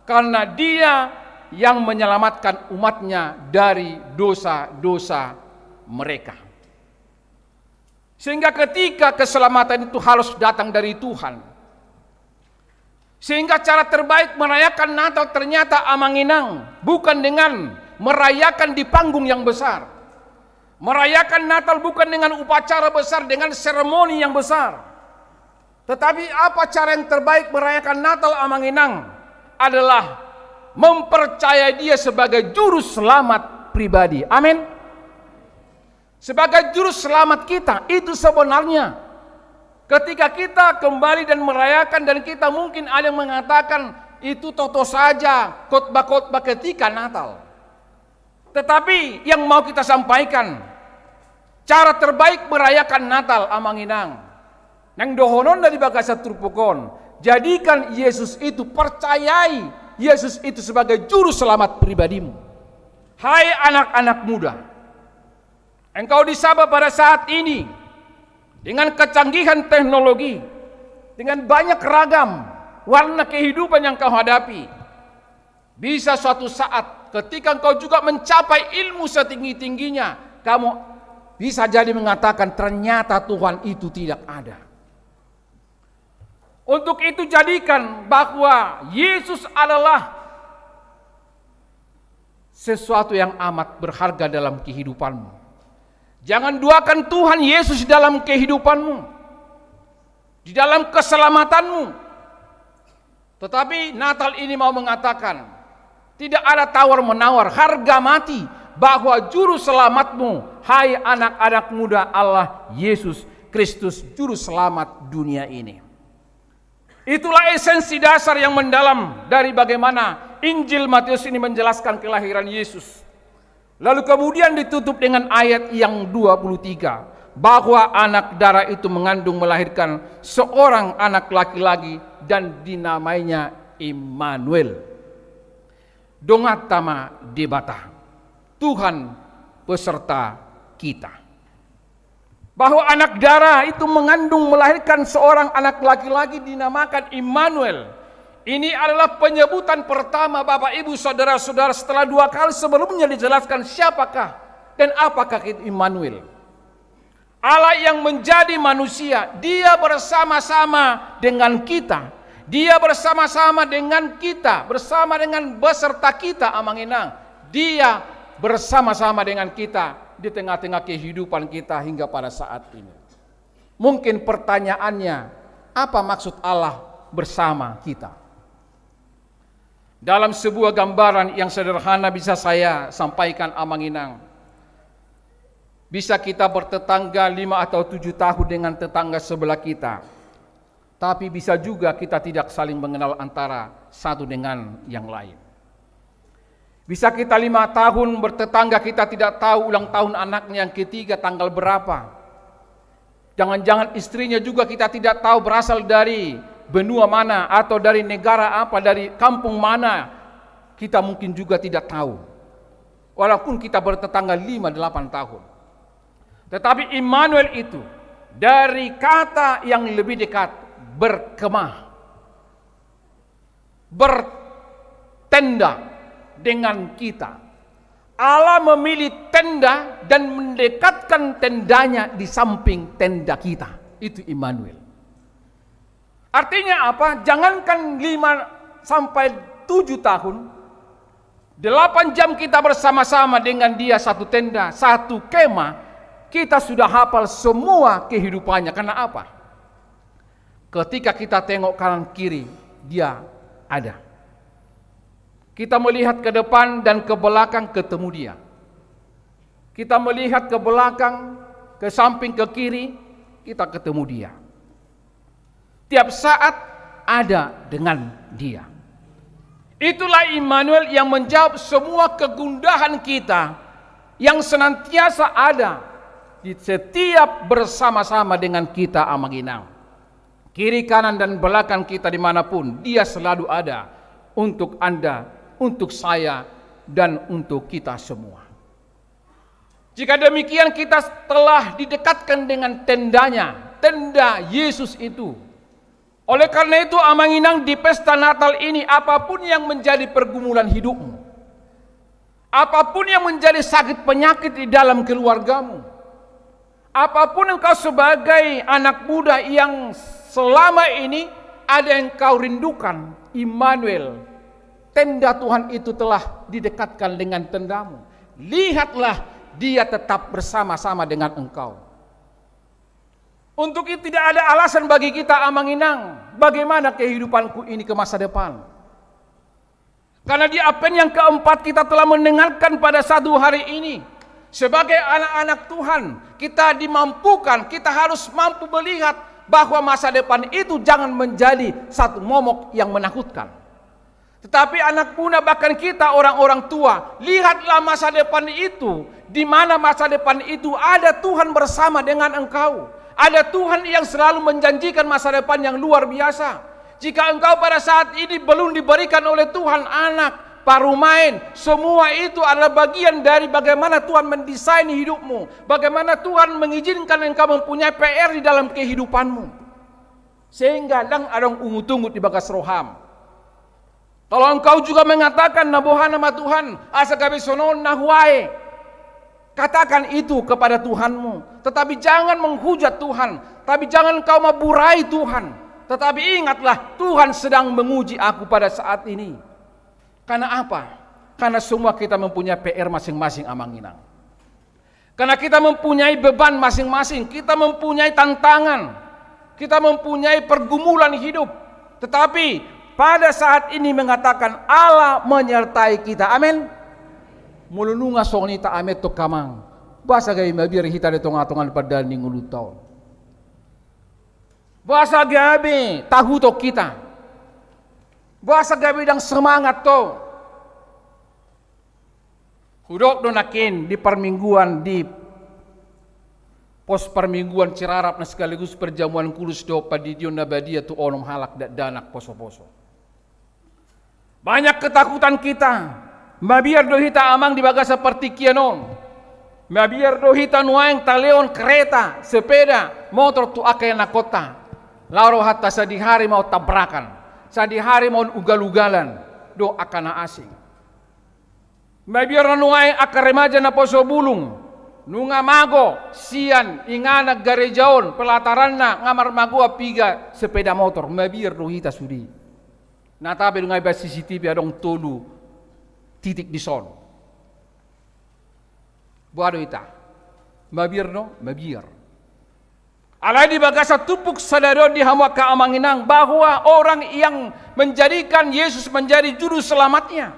Karena Dia yang menyelamatkan umat-Nya dari dosa-dosa mereka. Sehingga ketika keselamatan itu harus datang dari Tuhan. Sehingga cara terbaik merayakan Natal ternyata, Amang Inang, bukan dengan merayakan di panggung yang besar. Merayakan Natal bukan dengan upacara besar, dengan seremoni yang besar. Tetapi apa cara yang terbaik merayakan Natal, Amang Inang? Adalah mempercayai Dia sebagai juru selamat pribadi. Amin. Sebagai juru selamat kita, itu sebenarnya. Ketika kita kembali dan merayakan, dan kita mungkin ada yang mengatakan, "Itu toto saja khotbah-khotbah ketika Natal." Tetapi yang mau kita sampaikan, cara terbaik merayakan Natal, Amang Inang, nang dohononna di bagasan turpuk on, jadikan Yesus itu, percayai Yesus itu sebagai juru selamat pribadimu. Hai anak-anak muda, engkau di Sabah pada saat ini, dengan kecanggihan teknologi, dengan banyak ragam warna kehidupan yang kau hadapi, bisa suatu saat ketika engkau juga mencapai ilmu setinggi-tingginya, kamu bisa jadi mengatakan, "Ternyata Tuhan itu tidak ada." Untuk itu, jadikan bahwa Yesus adalah sesuatu yang amat berharga dalam kehidupanmu. Jangan duakan Tuhan Yesus dalam kehidupanmu, di dalam keselamatanmu. Tetapi Natal ini mau mengatakan, tidak ada tawar-menawar, harga mati, bahwa juru selamatmu, hai anak-anak muda, Allah Yesus Kristus, juru selamat dunia ini. Itulah esensi dasar yang mendalam dari bagaimana Injil Matius ini menjelaskan kelahiran Yesus. Lalu kemudian ditutup dengan ayat yang dua puluh tiga, bahwa anak dara itu mengandung, melahirkan seorang anak laki-laki dan dinamainya Immanuel. Donganta ma Debata, Tuhan beserta kita. Bahwa anak dara itu mengandung, melahirkan seorang anak laki-laki, dinamakan Immanuel. Ini adalah penyebutan pertama, Bapak, Ibu, saudara-saudara, setelah dua kali sebelumnya dijelaskan siapakah dan apakah itu Immanuel. Allah yang menjadi manusia, Dia bersama-sama dengan kita. Dia bersama-sama dengan kita, bersama dengan, beserta kita, Amang Inang. Dia bersama-sama dengan kita di tengah-tengah kehidupan kita hingga pada saat ini. Mungkin pertanyaannya, apa maksud Allah bersama kita? Dalam sebuah gambaran yang sederhana bisa saya sampaikan, Amang Inang, bisa kita bertetangga lima atau tujuh tahun dengan tetangga sebelah kita. Tapi bisa juga kita tidak saling mengenal antara satu dengan yang lain. Bisa kita lima tahun bertetangga, kita tidak tahu ulang tahun anaknya yang ketiga tanggal berapa. Jangan-jangan istrinya juga kita tidak tahu berasal dari benua mana atau dari negara apa, dari kampung mana. Kita mungkin juga tidak tahu. Walaupun kita bertetangga lima, delapan tahun. Tetapi Immanuel itu dari kata yang lebih dekat, berkemah, bertenda dengan kita. Allah memilih tenda dan mendekatkan tenda-Nya di samping tenda kita. Itu Immanuel. Artinya apa? Jangankan lima sampai tujuh tahun, delapan jam kita bersama-sama dengan Dia, satu tenda, satu kemah, kita sudah hafal semua kehidupannya. Karena apa? Ketika kita tengok kanan kiri, Dia ada. Kita melihat ke depan dan ke belakang, ketemu Dia. Kita melihat ke belakang, ke samping, ke kiri, kita ketemu Dia. Tiap saat ada dengan Dia. Itulah Immanuel yang menjawab semua kegundahan kita, yang senantiasa ada di setiap bersama-sama dengan kita, Amang Inang. Kiri, kanan, dan belakang kita dimanapun, Dia selalu ada untuk Anda, untuk saya, dan untuk kita semua. Jika demikian, kita telah didekatkan dengan tenda-Nya, tenda Yesus itu. Oleh karena itu, Amang Inang, di pesta Natal ini, apapun yang menjadi pergumulan hidupmu, apapun yang menjadi sakit penyakit di dalam keluargamu, apapun engkau sebagai anak muda yang selama ini ada yang kau rindukan, Immanuel, tenda Tuhan itu telah didekatkan dengan tendamu. Lihatlah, Dia tetap bersama-sama dengan engkau. Untuk itu tidak ada alasan bagi kita, Amang Inang, bagaimana kehidupanku ini ke masa depan. Karena di Advent yang keempat kita telah mendengarkan pada satu hari ini, sebagai anak-anak Tuhan, kita dimampukan, kita harus mampu melihat bahwa masa depan itu jangan menjadi satu momok yang menakutkan. Tetapi anak muda, bahkan kita orang-orang tua, lihatlah masa depan itu, di mana masa depan itu ada Tuhan bersama dengan engkau. Ada Tuhan yang selalu menjanjikan masa depan yang luar biasa. Jika engkau pada saat ini belum diberikan oleh Tuhan anak, parumaen, semua itu adalah bagian dari bagaimana Tuhan mendesain hidupmu, bagaimana Tuhan mengizinkan engkau mempunyai P R di dalam kehidupanmu. Sehingga ndang adong ungut-ungut di bagas roham. Kalau engkau juga mengatakan, "Na boha nama Tuhan, asa gabe songon na huae." Katakan itu kepada Tuhanmu. Tetapi jangan menghujat Tuhan. Tapi jangan kau maburai Tuhan. Tetapi ingatlah, Tuhan sedang menguji aku pada saat ini. Karena apa? Karena semua kita mempunyai P R masing-masing, Amang Inang. Karena kita mempunyai beban masing-masing, kita mempunyai tantangan, kita mempunyai pergumulan hidup. Tetapi pada saat ini mengatakan Allah menyertai kita. Amin. Molo nunga songon i ta amin tu Amang, boasa gabe mabiar hita di tonga-tonga ni pardalanan ni ngolunta on? Boasa gabe tahuton hita? Boasa gabe ndang semangat ho? Hudok do nangkin di parmingguan, di pos parmingguan Cirarap na sekaligus perjamuan kudus dohot pandidion na badia tu onom halak dakdanak poso-poso. Banyak ketakutan kita. Mabiar do hita, Amang, di bagasan partingkian on. Mabiar do hita nuaeng talehon kereta, sepeda motor tu angka ianakhonta. Laho rohanta sadihari ma on tabrakan, sadihari ma on ugal-ugalan dohot angka na asing. Mabiar do nuaeng angka remaja naposobulung, nunga mago sian inganan gareja on, pelataranna, nga marmagoan piga sepeda motor, mabiar do hita sude. Na tabe do nga iba C C T V adong tolu titik dison. Boha do hita? Mabiar do, mabiar. Alai di bagasan turpuk sadari on di hamu angka Amang Inang, bahwa orang yang menjadikan Yesus menjadi juru selamatnya,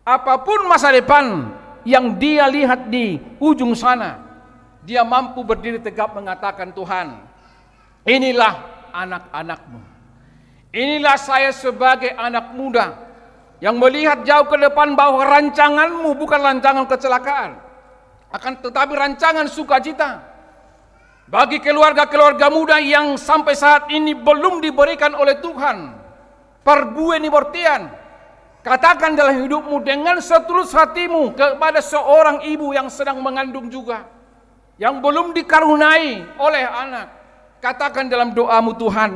apapun masa depan yang dia lihat di ujung sana, dia mampu berdiri tegap mengatakan, "Tuhan, inilah anak-anakmu. Inilah saya sebagai anak muda yang melihat jauh ke depan bahwa rancanganmu bukan rancangan kecelakaan, akan tetapi rancangan sukacita." Bagi keluarga-keluarga muda yang sampai saat ini belum diberikan oleh Tuhan parbue ni bortean, katakan dalam hidupmu dengan setulus hatimu kepada seorang ibu yang sedang mengandung juga, yang belum dikaruniai oleh anak, katakan dalam doamu, "Tuhan,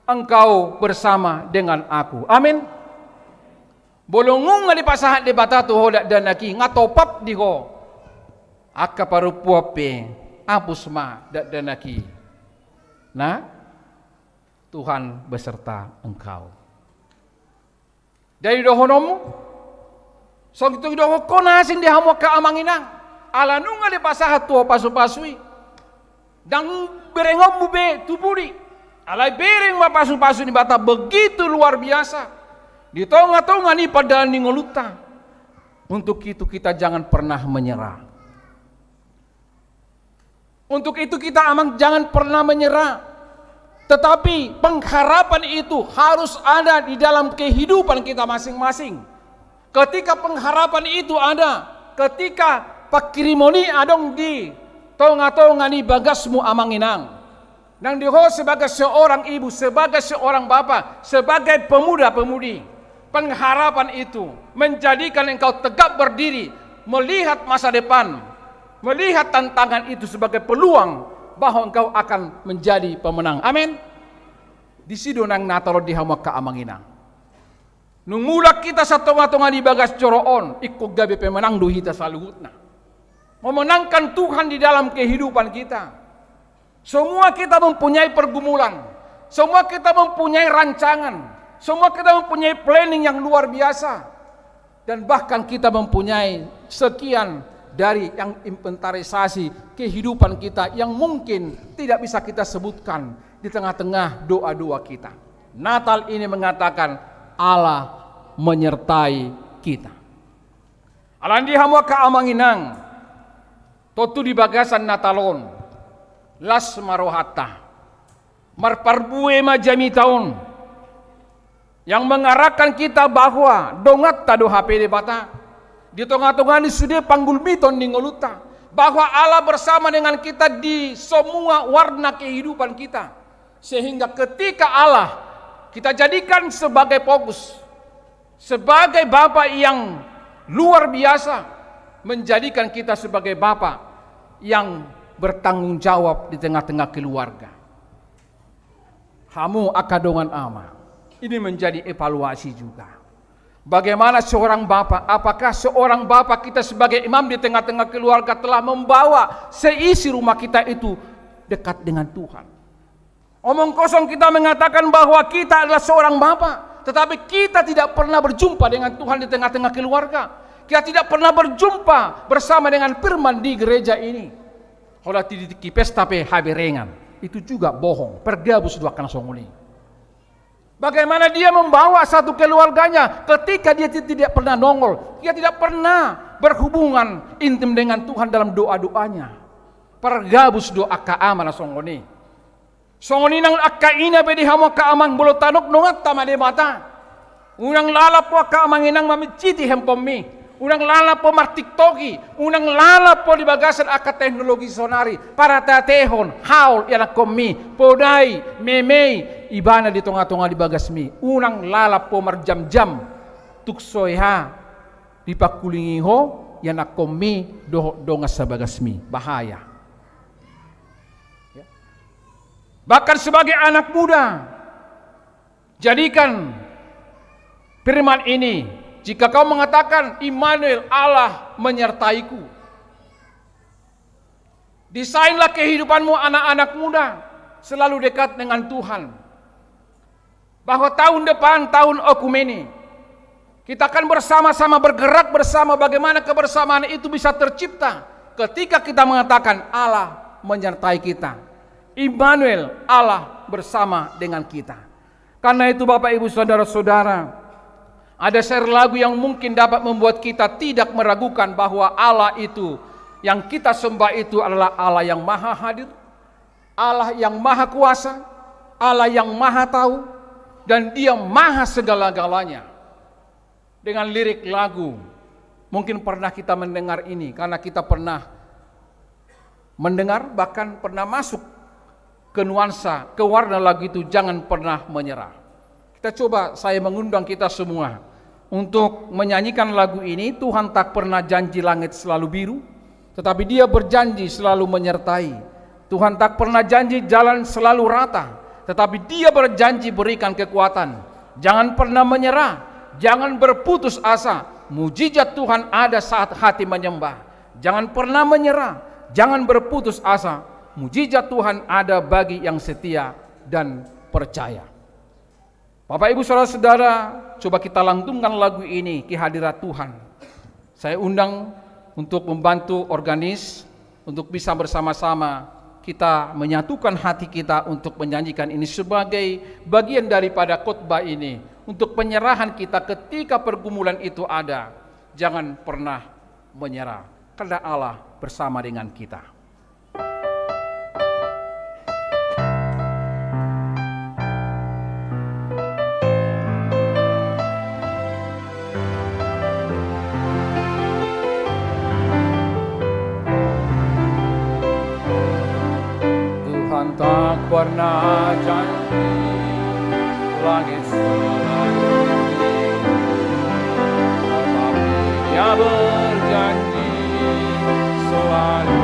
Engkau bersama dengan aku." Amin. Molo nunga dipasahat Debata tu ho dakdanak i, nga topap di ho angka parompuan pe, hapus ma dakdanak i. Nah, Tuhan beserta engkau. Jadi dohononmu, songon i dohonon na asing di hamu angka Amang Inang, ala nunga dipasahat tu ho pasu-pasu i. Ndang berengonmu be tu pudi. Alai bereng ma pasu-pasu ni Debata, begitu luar biasa di tonga-tonga ni pardalanan ni ngolunta. Untuk itu kita jangan pernah menyerah. Untuk itu kita, Amang, jangan pernah menyerah. Tetapi pengharapan itu harus ada di dalam kehidupan kita masing-masing. Ketika pengharapan itu ada, ketika panghirimon i adong di tonga-tonga ni bagasmu, Amang Inang, nang di ho sebagai seorang ibu, sebagai seorang bapa, sebagai pemuda-pemudi, pengharapan itu menjadikan engkau tegap berdiri, melihat masa depan, melihat tantangan itu sebagai peluang bahwa engkau akan menjadi pemenang. Amin. Disi do nang Natal on di hamu angka amang inang. Dung mulak hita sian tonga-tonga ni bagas joro on, ingkon gabe pemenang do hita saluhutna. Memenangkan Tuhan di dalam kehidupan kita. Semua kita mempunyai pergumulan. Semua kita mempunyai rancangan. Semua kita mempunyai planning yang luar biasa. Dan bahkan kita mempunyai sekian dari yang inventarisasi kehidupan kita yang mungkin tidak bisa kita sebutkan di tengah-tengah doa-doa kita. Natal ini mengatakan Allah menyertai kita. Alani i hamu angka amang inang, tontu di bagasan Natal on, las ma rohanta. Marparbue ma jamita on, yang mengarahkan kita bahwa donganta do hape Debata di tonga-tonga ni sude panggulmiton ni ngolunta, bahwa Allah bersama dengan kita di semua warna kehidupan kita. Sehingga ketika Allah kita jadikan sebagai fokus, sebagai Bapa yang luar biasa, menjadikan kita sebagai Bapa yang bertanggung jawab di tengah-tengah keluarga. Hamu angka dongan ama, ini menjadi evaluasi juga. Bagaimana seorang bapa, apakah seorang bapa kita sebagai imam di tengah-tengah keluarga telah membawa seisi rumah kita itu dekat dengan Tuhan? Omong kosong kita mengatakan bahwa kita adalah seorang bapa, tetapi kita tidak pernah berjumpa dengan Tuhan di tengah-tengah keluarga. Kita tidak pernah berjumpa bersama dengan firman di gereja ini. Holan di tingki pesta pe haberengan, itu juga bohong, pargabus do angka na songon i. Bagaimana dia membawa satu keluarganya ketika dia ti-, tidak pernah nongol, dia tidak pernah berhubungan intim dengan Tuhan dalam doa-doanya? Pargabus do angka ama na songon i. Songon i nang angka ina pe di hamu angka amang, molo tadok donganta ma Debata, unang lalap ho angka amang inang maminciti handphonemi. Unang lalap ho martiktoki, unang lalap ho di bagasan angka teknologi sonari, parhateatehon, haol ianakkonmi, podai, memei, ibana di tonga-tonga di bagasmi. Unang lalap ho marjam-jam, tung so hea dipangkulingi ho ianakkonmi dohot dongan sabagasmi. Bahaya. Ya. Bahkan sebagai anak muda, jadikan firman ini, jika kau mengatakan, "Immanuel, Allah menyertaiku." Desainlah kehidupanmu, anak-anak muda, selalu dekat dengan Tuhan. Bahwa tahun depan, tahun oikumene, kita akan bersama-sama, bergerak bersama, bagaimana kebersamaan itu bisa tercipta ketika kita mengatakan, "Allah menyertai kita." Immanuel, Allah bersama dengan kita. Karena itu, Bapak, Ibu, saudara-saudara, ada syair lagu yang mungkin dapat membuat kita tidak meragukan bahwa Allah itu yang kita sembah itu adalah Allah yang maha hadir, Allah yang maha kuasa, Allah yang maha tahu, dan Dia maha segala-galanya. Dengan lirik lagu, mungkin pernah kita mendengar ini, karena kita pernah mendengar, bahkan pernah masuk ke nuansa, ke warna lagu itu, "Jangan Pernah Menyerah." Kita coba, saya mengundang kita semua untuk menyanyikan lagu ini. Tuhan tak pernah janji langit selalu biru, tetapi Dia berjanji selalu menyertai. Tuhan tak pernah janji jalan selalu rata, tetapi Dia berjanji berikan kekuatan. Jangan pernah menyerah, jangan berputus asa. Mujizat Tuhan ada saat hati menyembah. Jangan pernah menyerah, jangan berputus asa. Mujizat Tuhan ada bagi yang setia dan percaya. Bapak, Ibu, saudara-saudara, coba kita lantunkan lagu ini, Ki Hadirat Tuhan. Saya undang untuk membantu organis, untuk bisa bersama-sama kita menyatukan hati kita untuk menyanyikan ini sebagai bagian daripada khotbah ini, untuk penyerahan kita ketika pergumulan itu ada. Jangan pernah menyerah, karena Allah bersama dengan kita. Tuhan tak pernah janji langit selalu biru, tetapi Dia berjanji selalu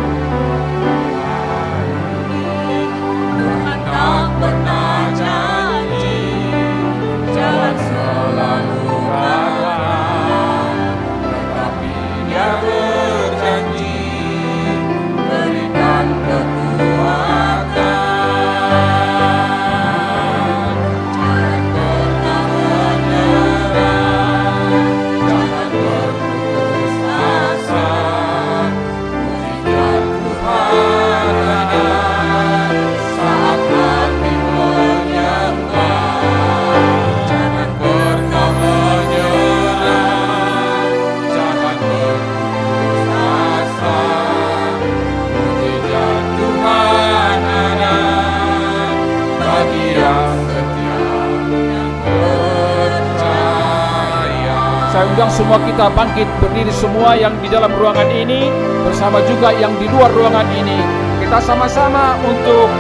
Undang semua kita bangkit berdiri semua yang di dalam ruangan ini bersama juga yang di luar ruangan ini. Kita sama-sama untuk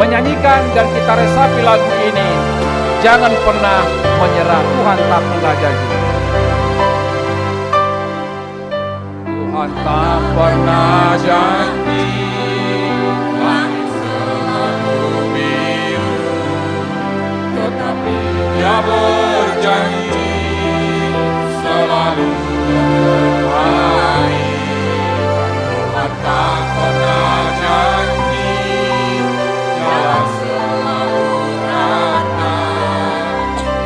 menyanyikan dan kita resapi lagu ini. Jangan pernah menyerah, Tuhan tak pernah janji. Tuhan tak pernah janji langit selalu biru, tetapi Dia berjanji selalu terbaik. Tuhan tak pernah janji jalan selalu rata,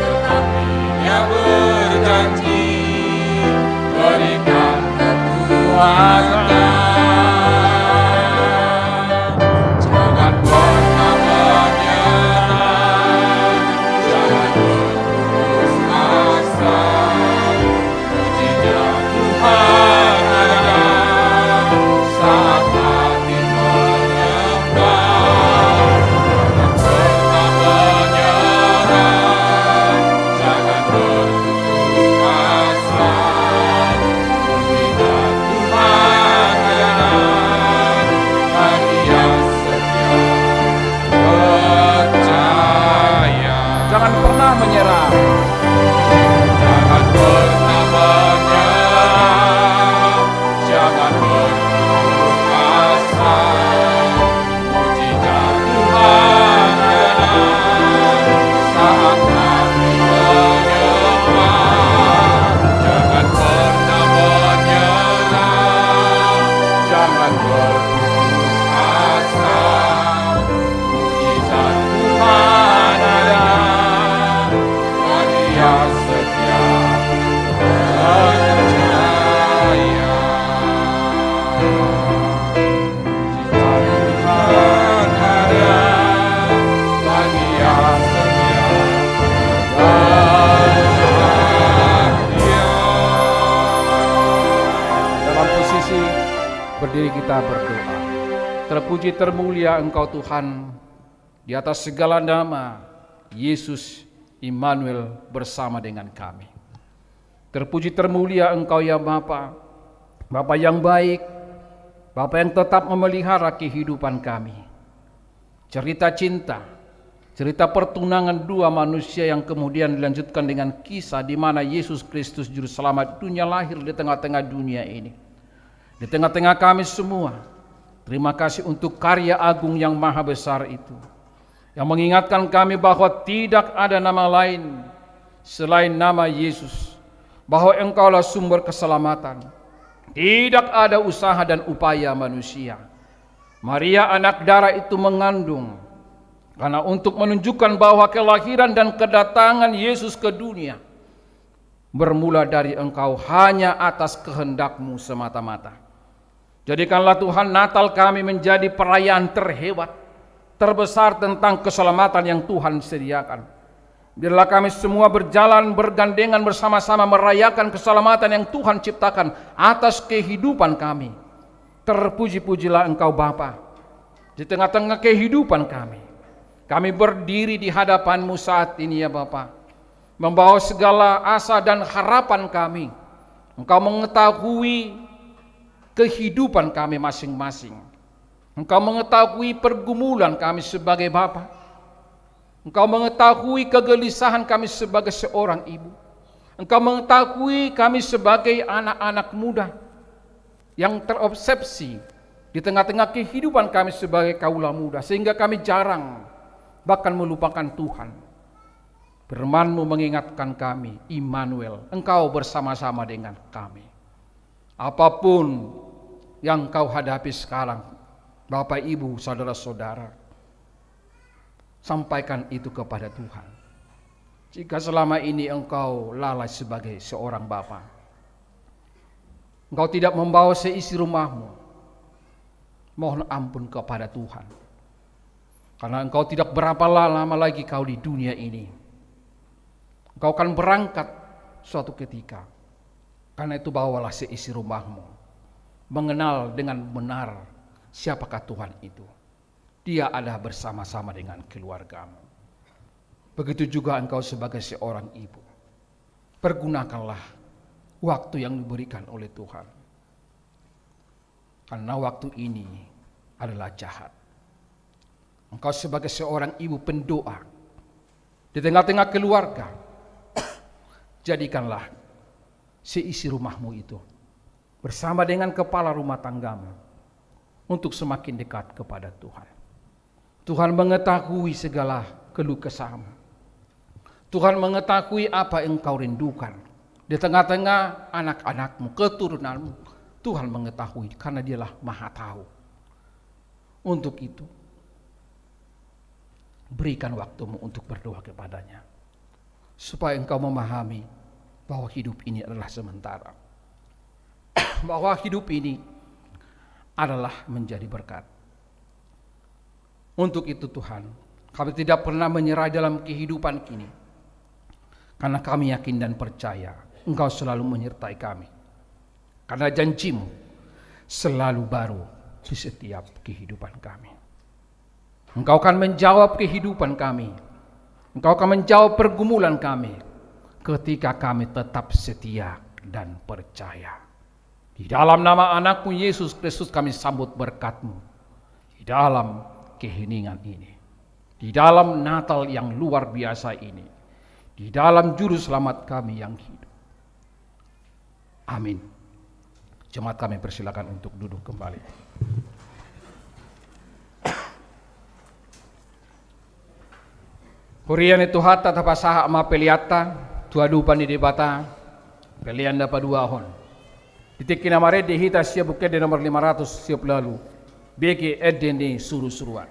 tetapi Dia berjanji berikan kekuatan. Jangan pernah menyerah, jangan berputus asa. Mujizat Tuhan ada saat hati menyembah. Jangan pernah menyerah, jangan berputus asa. Mujizat Tuhan ada bagi yang setia percaya. Jangan pernah menyerah. Jangan pernah menyerah. Jangan berputus asa. Mujizat Tuhan ada saat hati menyembah. Jangan pernah menyerah. Jangan berputus asa. Mujizat Tuhan ada bagi yang setia percaya. Mujizat Tuhan ada bagi yang setia percaya. Dalam posisi berdiri kita berdoa. Terpuji termulia Engkau Tuhan, di atas segala nama, Yesus Immanuel bersama dengan kami. Terpuji termulia Engkau ya Bapa, Bapa yang baik, Bapa yang tetap memelihara kehidupan kami. Cerita cinta, cerita pertunangan dua manusia yang kemudian dilanjutkan dengan kisah di mana Yesus Kristus Juru Selamat dunia lahir di tengah-tengah dunia ini. Di tengah-tengah kami semua, terima kasih untuk karya agung yang maha besar itu, yang mengingatkan kami bahwa tidak ada nama lain selain nama Yesus, bahwa Engkaulah sumber keselamatan. Tidak ada usaha dan upaya manusia. Maria anak dara itu mengandung karena untuk menunjukkan bahwa kelahiran dan kedatangan Yesus ke dunia bermula dari Engkau, hanya atas kehendak-Mu semata-mata. Jadikanlah Tuhan Natal kami menjadi perayaan terhebat, terbesar tentang keselamatan yang Tuhan sediakan. Biarlah kami semua berjalan bergandengan bersama-sama merayakan keselamatan yang Tuhan ciptakan atas kehidupan kami. Terpuji-pujilah Engkau Bapa di tengah-tengah kehidupan kami. Kami berdiri di hadapan-Mu saat ini ya Bapa, membawa segala asa dan harapan kami. Engkau mengetahui kehidupan kami masing-masing. Engkau mengetahui pergumulan kami sebagai bapa. Engkau mengetahui kegelisahan kami sebagai seorang ibu. Engkau mengetahui kami sebagai anak-anak muda yang terobsesi di tengah-tengah kehidupan kami sebagai kaula muda, sehingga kami jarang bahkan melupakan Tuhan. Firman-Mu mengingatkan kami, Immanuel, Engkau bersama-sama dengan kami. Apapun yang kau hadapi sekarang, Bapak, Ibu, saudara-saudara, sampaikan itu kepada Tuhan. Jika selama ini engkau lalai sebagai seorang bapa, engkau tidak membawa seisi rumahmu, mohon ampun kepada Tuhan. Karena engkau tidak berapa lama lagi kau di dunia ini. Engkau akan berangkat suatu ketika. Karena itu bawalah seisi rumahmu mengenal dengan benar siapakah Tuhan itu. Dia ada bersama-sama dengan keluargamu. Begitu juga engkau sebagai seorang ibu. Pergunakanlah waktu yang diberikan oleh Tuhan. Karena waktu ini adalah jahat. Engkau sebagai seorang ibu pendoa di tengah-tengah keluarga, jadikanlah seisi rumahmu itu bersama dengan kepala rumah tanggamu untuk semakin dekat kepada Tuhan. Tuhan mengetahui segala keluh kesahmu. Tuhan mengetahui apa yang engkau rindukan di tengah-tengah anak-anakmu, keturunanmu. Tuhan mengetahui karena Dialah Maha Tahu. Untuk itu, berikan waktumu untuk berdoa kepada-Nya, supaya engkau memahami bahwa hidup ini adalah sementara, bahwa hidup ini adalah menjadi berkat. Untuk itu, Tuhan, kami tidak pernah menyerah dalam kehidupan kini, karena kami yakin dan percaya Engkau selalu menyertai kami, karena janji-Mu selalu baru di setiap kehidupan kami. Engkau akan menjawab kehidupan kami. Engkau akan menjawab pergumulan kami ketika kami tetap setia dan percaya. Di dalam nama Anak-Mu, Yesus Kristus, kami sambut berkat-Mu di dalam keheningan ini, di dalam Natal yang luar biasa ini, di dalam Juru Selamat kami yang hidup. Amin. Jemaat, kami persilakan untuk duduk kembali. Huria ni Tuhanta, tapasahat ma peleanta tu adopan ni Debata, pelean na paduahon. Di tingki na marende hita sian Buku Ende nomor lima ratus sia pulu ualu, bege ende ni surusuruan.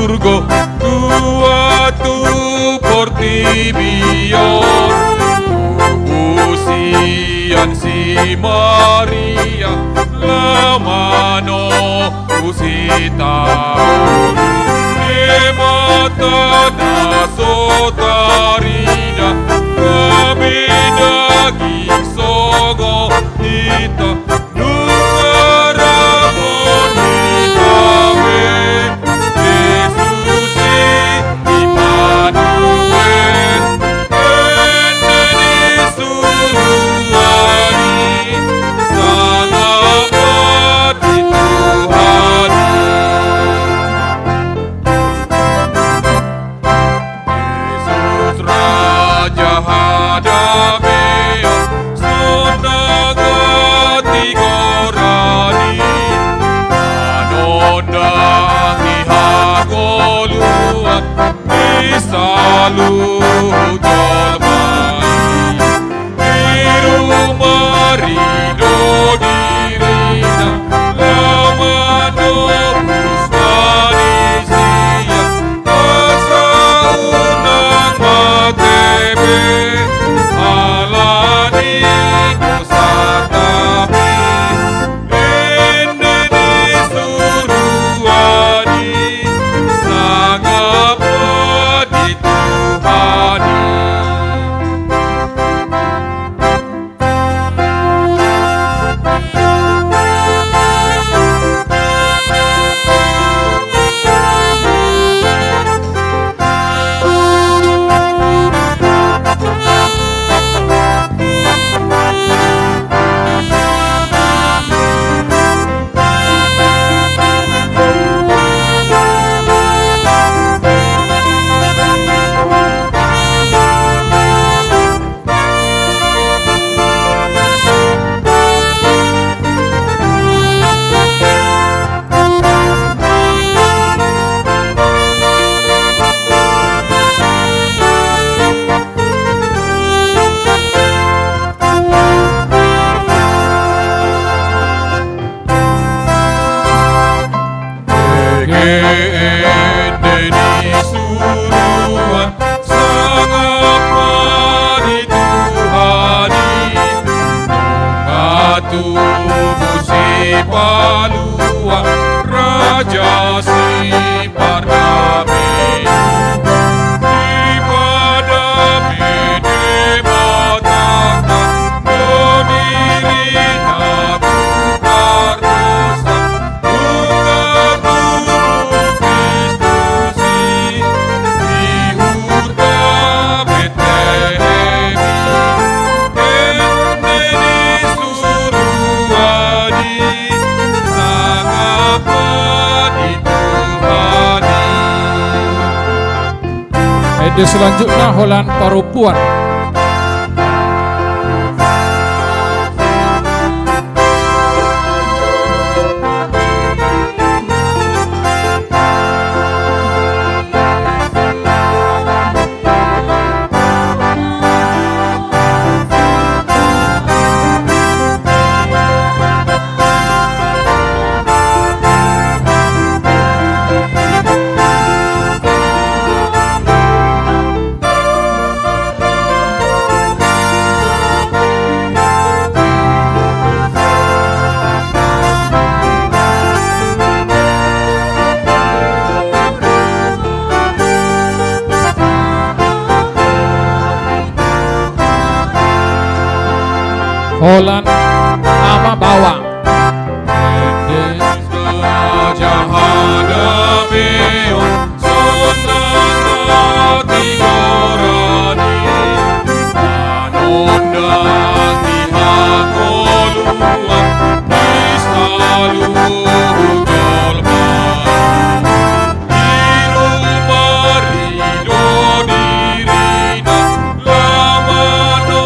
surgo, tua tu portibi on. Tubu sian si Maria, lamano husita. Debata na so tarida, gabe daging songon hita. Nunga ramon hita be, Jesus i Immanuel, ende ni suruan i, sangap ma di Tuhan i. Jesus Raja hadameon, sonang hatigoran i, manondangi hangoluan di saluhut jolma i. Di ruma rido dirina, lamano hus manisia, asa unang mate be, ala ni dosanta be. Ende ni suruan i, sangap ma di Tuhan i. Neke ende ni suruan, sangap ma di Tuhan i. Nunga tubu si palua, raja si pardame. Dipadame Debata, dongan ni na tu pardosa, nunga tubu Kristus i di huta Betlehem i. Ende ni suruan i, sangap ma di Tuhan i. Ende selanjutna holan parompuan. Holan ama bawang. Ende ni suruan i, sangap ma di Tuhan i. Raja hadameon, sonang hatigoran i, manondangi hangoluan di saluhut jolma i. Di ruma rido dirina, lamano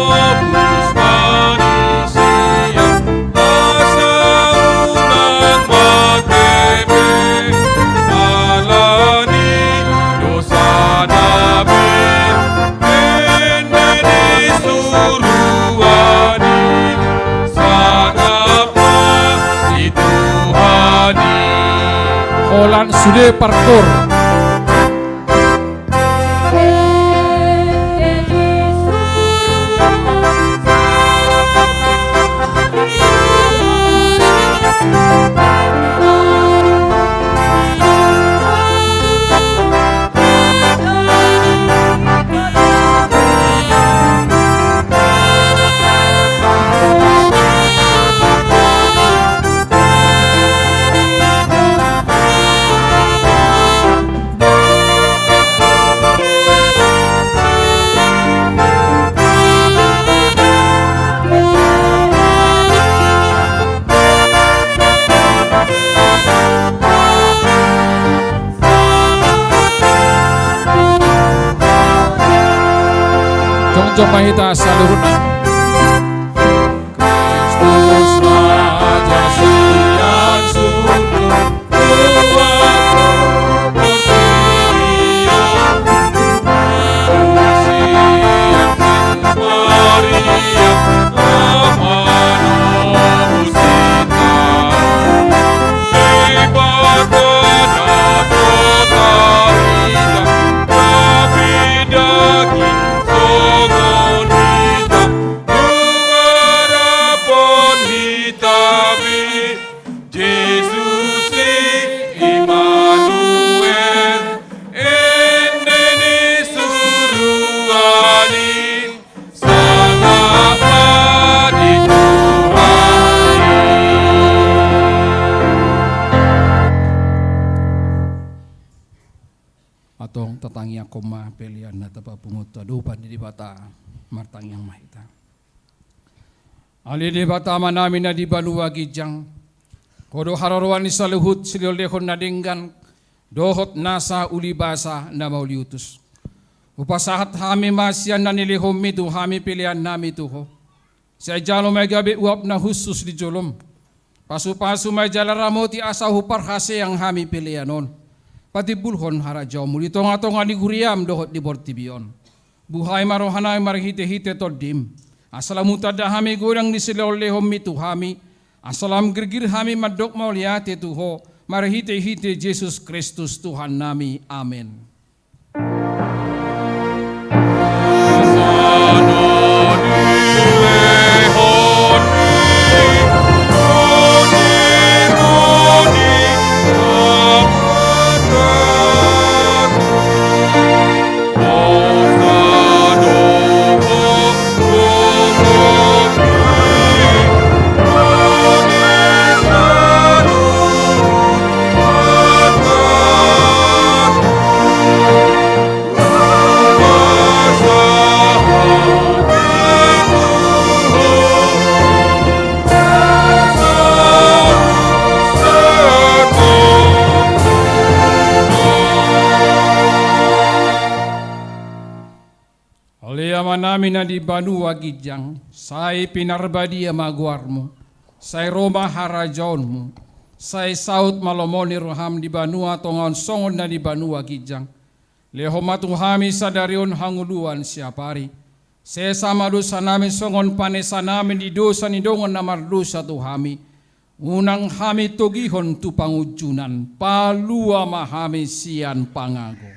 hus manisia, asa unang mate be, ala ni dosana be. Ende ni suruan i, sangap ma di Tuhan i. Holan sude parkoor. Jongjong ma hita saluhutna. Kristus Raja sian surgo, Tuhan Maria, Maria, Ama Nobus hita, Debata na so tarida, tapi daging songon hita, nunga rap hita be. Jesus i Immanuel, ende ni suruan i, sangap ma di Tuhan i. Antong tatangiangkon ma pelean na tapapungu tu adopan ni Debata. Martangiang ma hita. Ale Debata Amanami na di banua ginjang, Ho do haroroan ni saluhut silehonlehon na denggan dohot nasa ulibasa na mauliutus. Hupasahat hami ma sian na nilehonMi tu hami peleannami tu Ho. Sai jalo ma i gabe uap na hushus di joloM. Pasupasu ma i jala ramoti asa huparhaseang hami pelean on patimbulhon harajaonMu di tongatonga ni huriaM dohot di portibi on. Buhai ma rohanami marhitehite TondiM, asa lam hutanda hami godang ni silehonlehonMi tu hami, asa lam girgir hami mandok mauliate tu Ho marhitehite Jesus Kristus Tuhannami. Amen. Ale Amanami na di banua ginjang, sai pinarbadia ma goarMu, sai ro ma harajaonMu, sai saut ma lomo ni rohaM di banua tonga on songon na di banua ginjang. Lehon ma tu hami sadari on hangoluan siapari. Sesa ma dosanami songon panesanami di dosa ni dongan na mardosa tu hami. Unang hami togihon tu pangunjunan, palua ma hami sian pangago.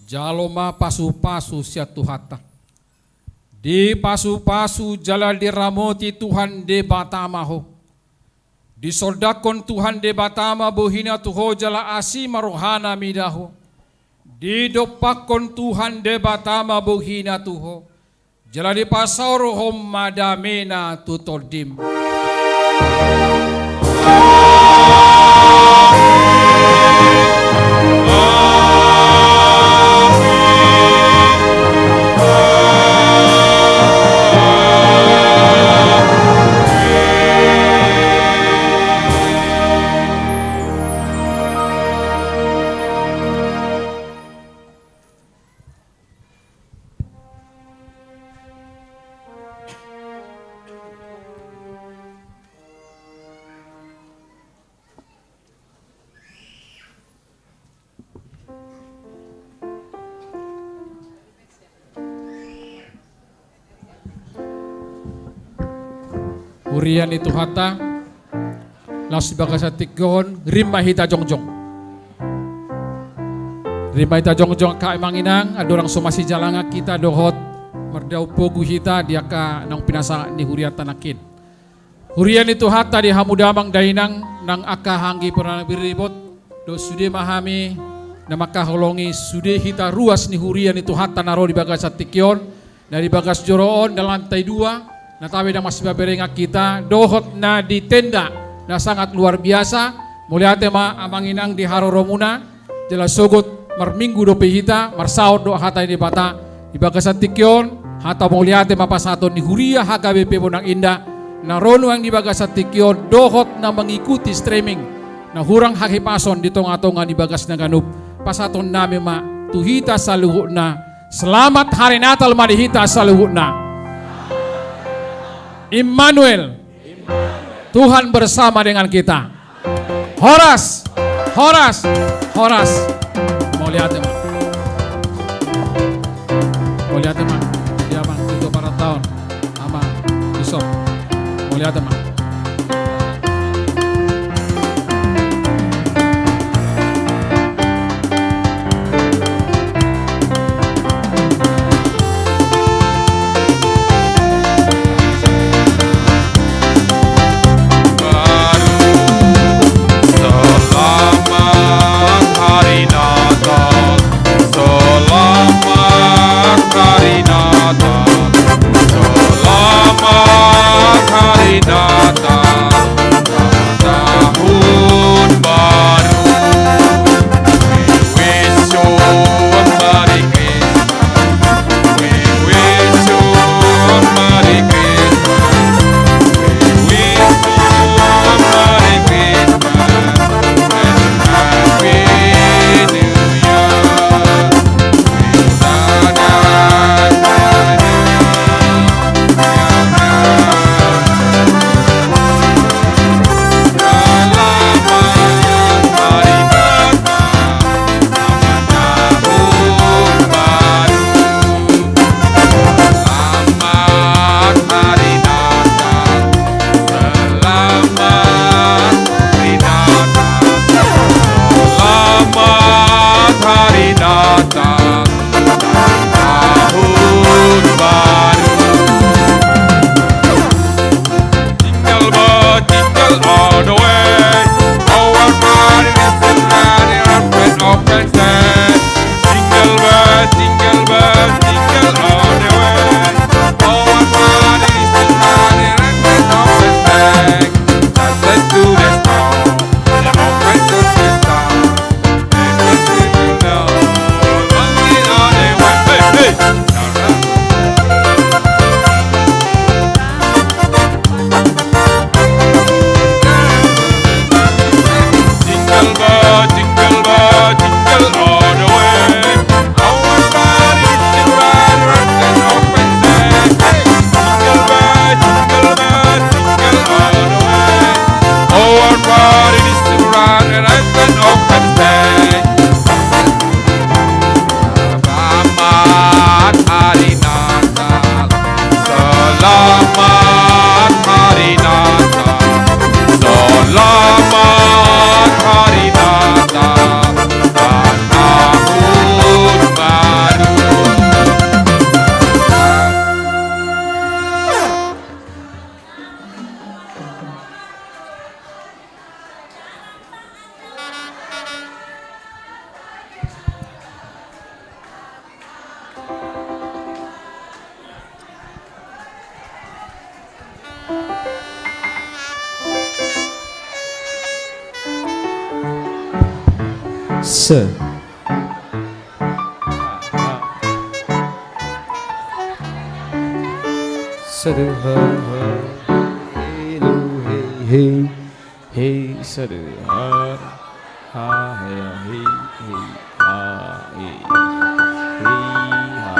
Jalo ma pasupasu sian Tuhanta. Dipasupasu jala diramoti Tuhan Debata ma ho. Disondangkon Tuhan Debata ma bohiNa tu ho jala asi ma rohaNa mida ho. Didompakkon Tuhan Debata ma bohiNa tu ho. Jala dipasaorhon ma dameNa tu tondim. Huria ni Tuhanta, laos di bagasan tingki on, rim ma hita jongjong. Rima hita jongjong angka amang inang, andorang so masijalangan hita dohot mardaun pogu hita di angka naung pinasahat ni hurianta nangkin. Huria ni Tuhanta di hamu damang dainang nang angka anggi pernah biribot, dohot sude ma hami na mangkaholongi sude hita ruas ni huria ni Tuhanta na ro di bagasan tingki on, na di bagas joro on na lantai dua, na tabe na masipaberengan hita, dohot na di tenda, na sangat luar biasa. Mauliate ma amang inang di haroromuna, jala sogot marminggu dope hita, marsaor do hata ni Debata, di bagasan tingki on, hata mauliate ma pasahaton ni huria H K B P Bonang Indah, na ro nuaeng di bagasan tingki on, dohot na mengikuti streaming, na hurang hahipason di tonga-tonga ni bagasna ganup, pasahaton nami ma tu hita saluhutna, Selamat Hari Natal ma di hita saluhutna. Immanuel, Tuhan bersama dengan kita. Horas, horas, horas. Mauliate ma. Mauliate ma. Dia ma, itu para tahun. Amang Bishop. Mauliate ma. Selamat Hari Natal. Selamat Hari Natal. Selamat Hari Natal. Selamat Tahun Baru. We wish you a Merry Christmas. We wish you a Merry Christmas. We wish you a Merry Christmas. Selamat Hari Natal, Tahun Baru. Jingle bell, jingle all the way. Our party is ready, open, open sleigh. Jingle bell, jingle bell, jingle all the way. Our party is ready, open, open sleigh. Just head to the store, and open to the store. Our party is to run and open, open space. Selamat Hari Natal. Selamat Hari Natal. Selamat Hari Natal dan Tahun Baru. Sir. Sadu, ha, ha. Hello, hey, hey. Hey, sadu, ha. Ha, hey, hey, hey. Ha, hey. Hey, ha.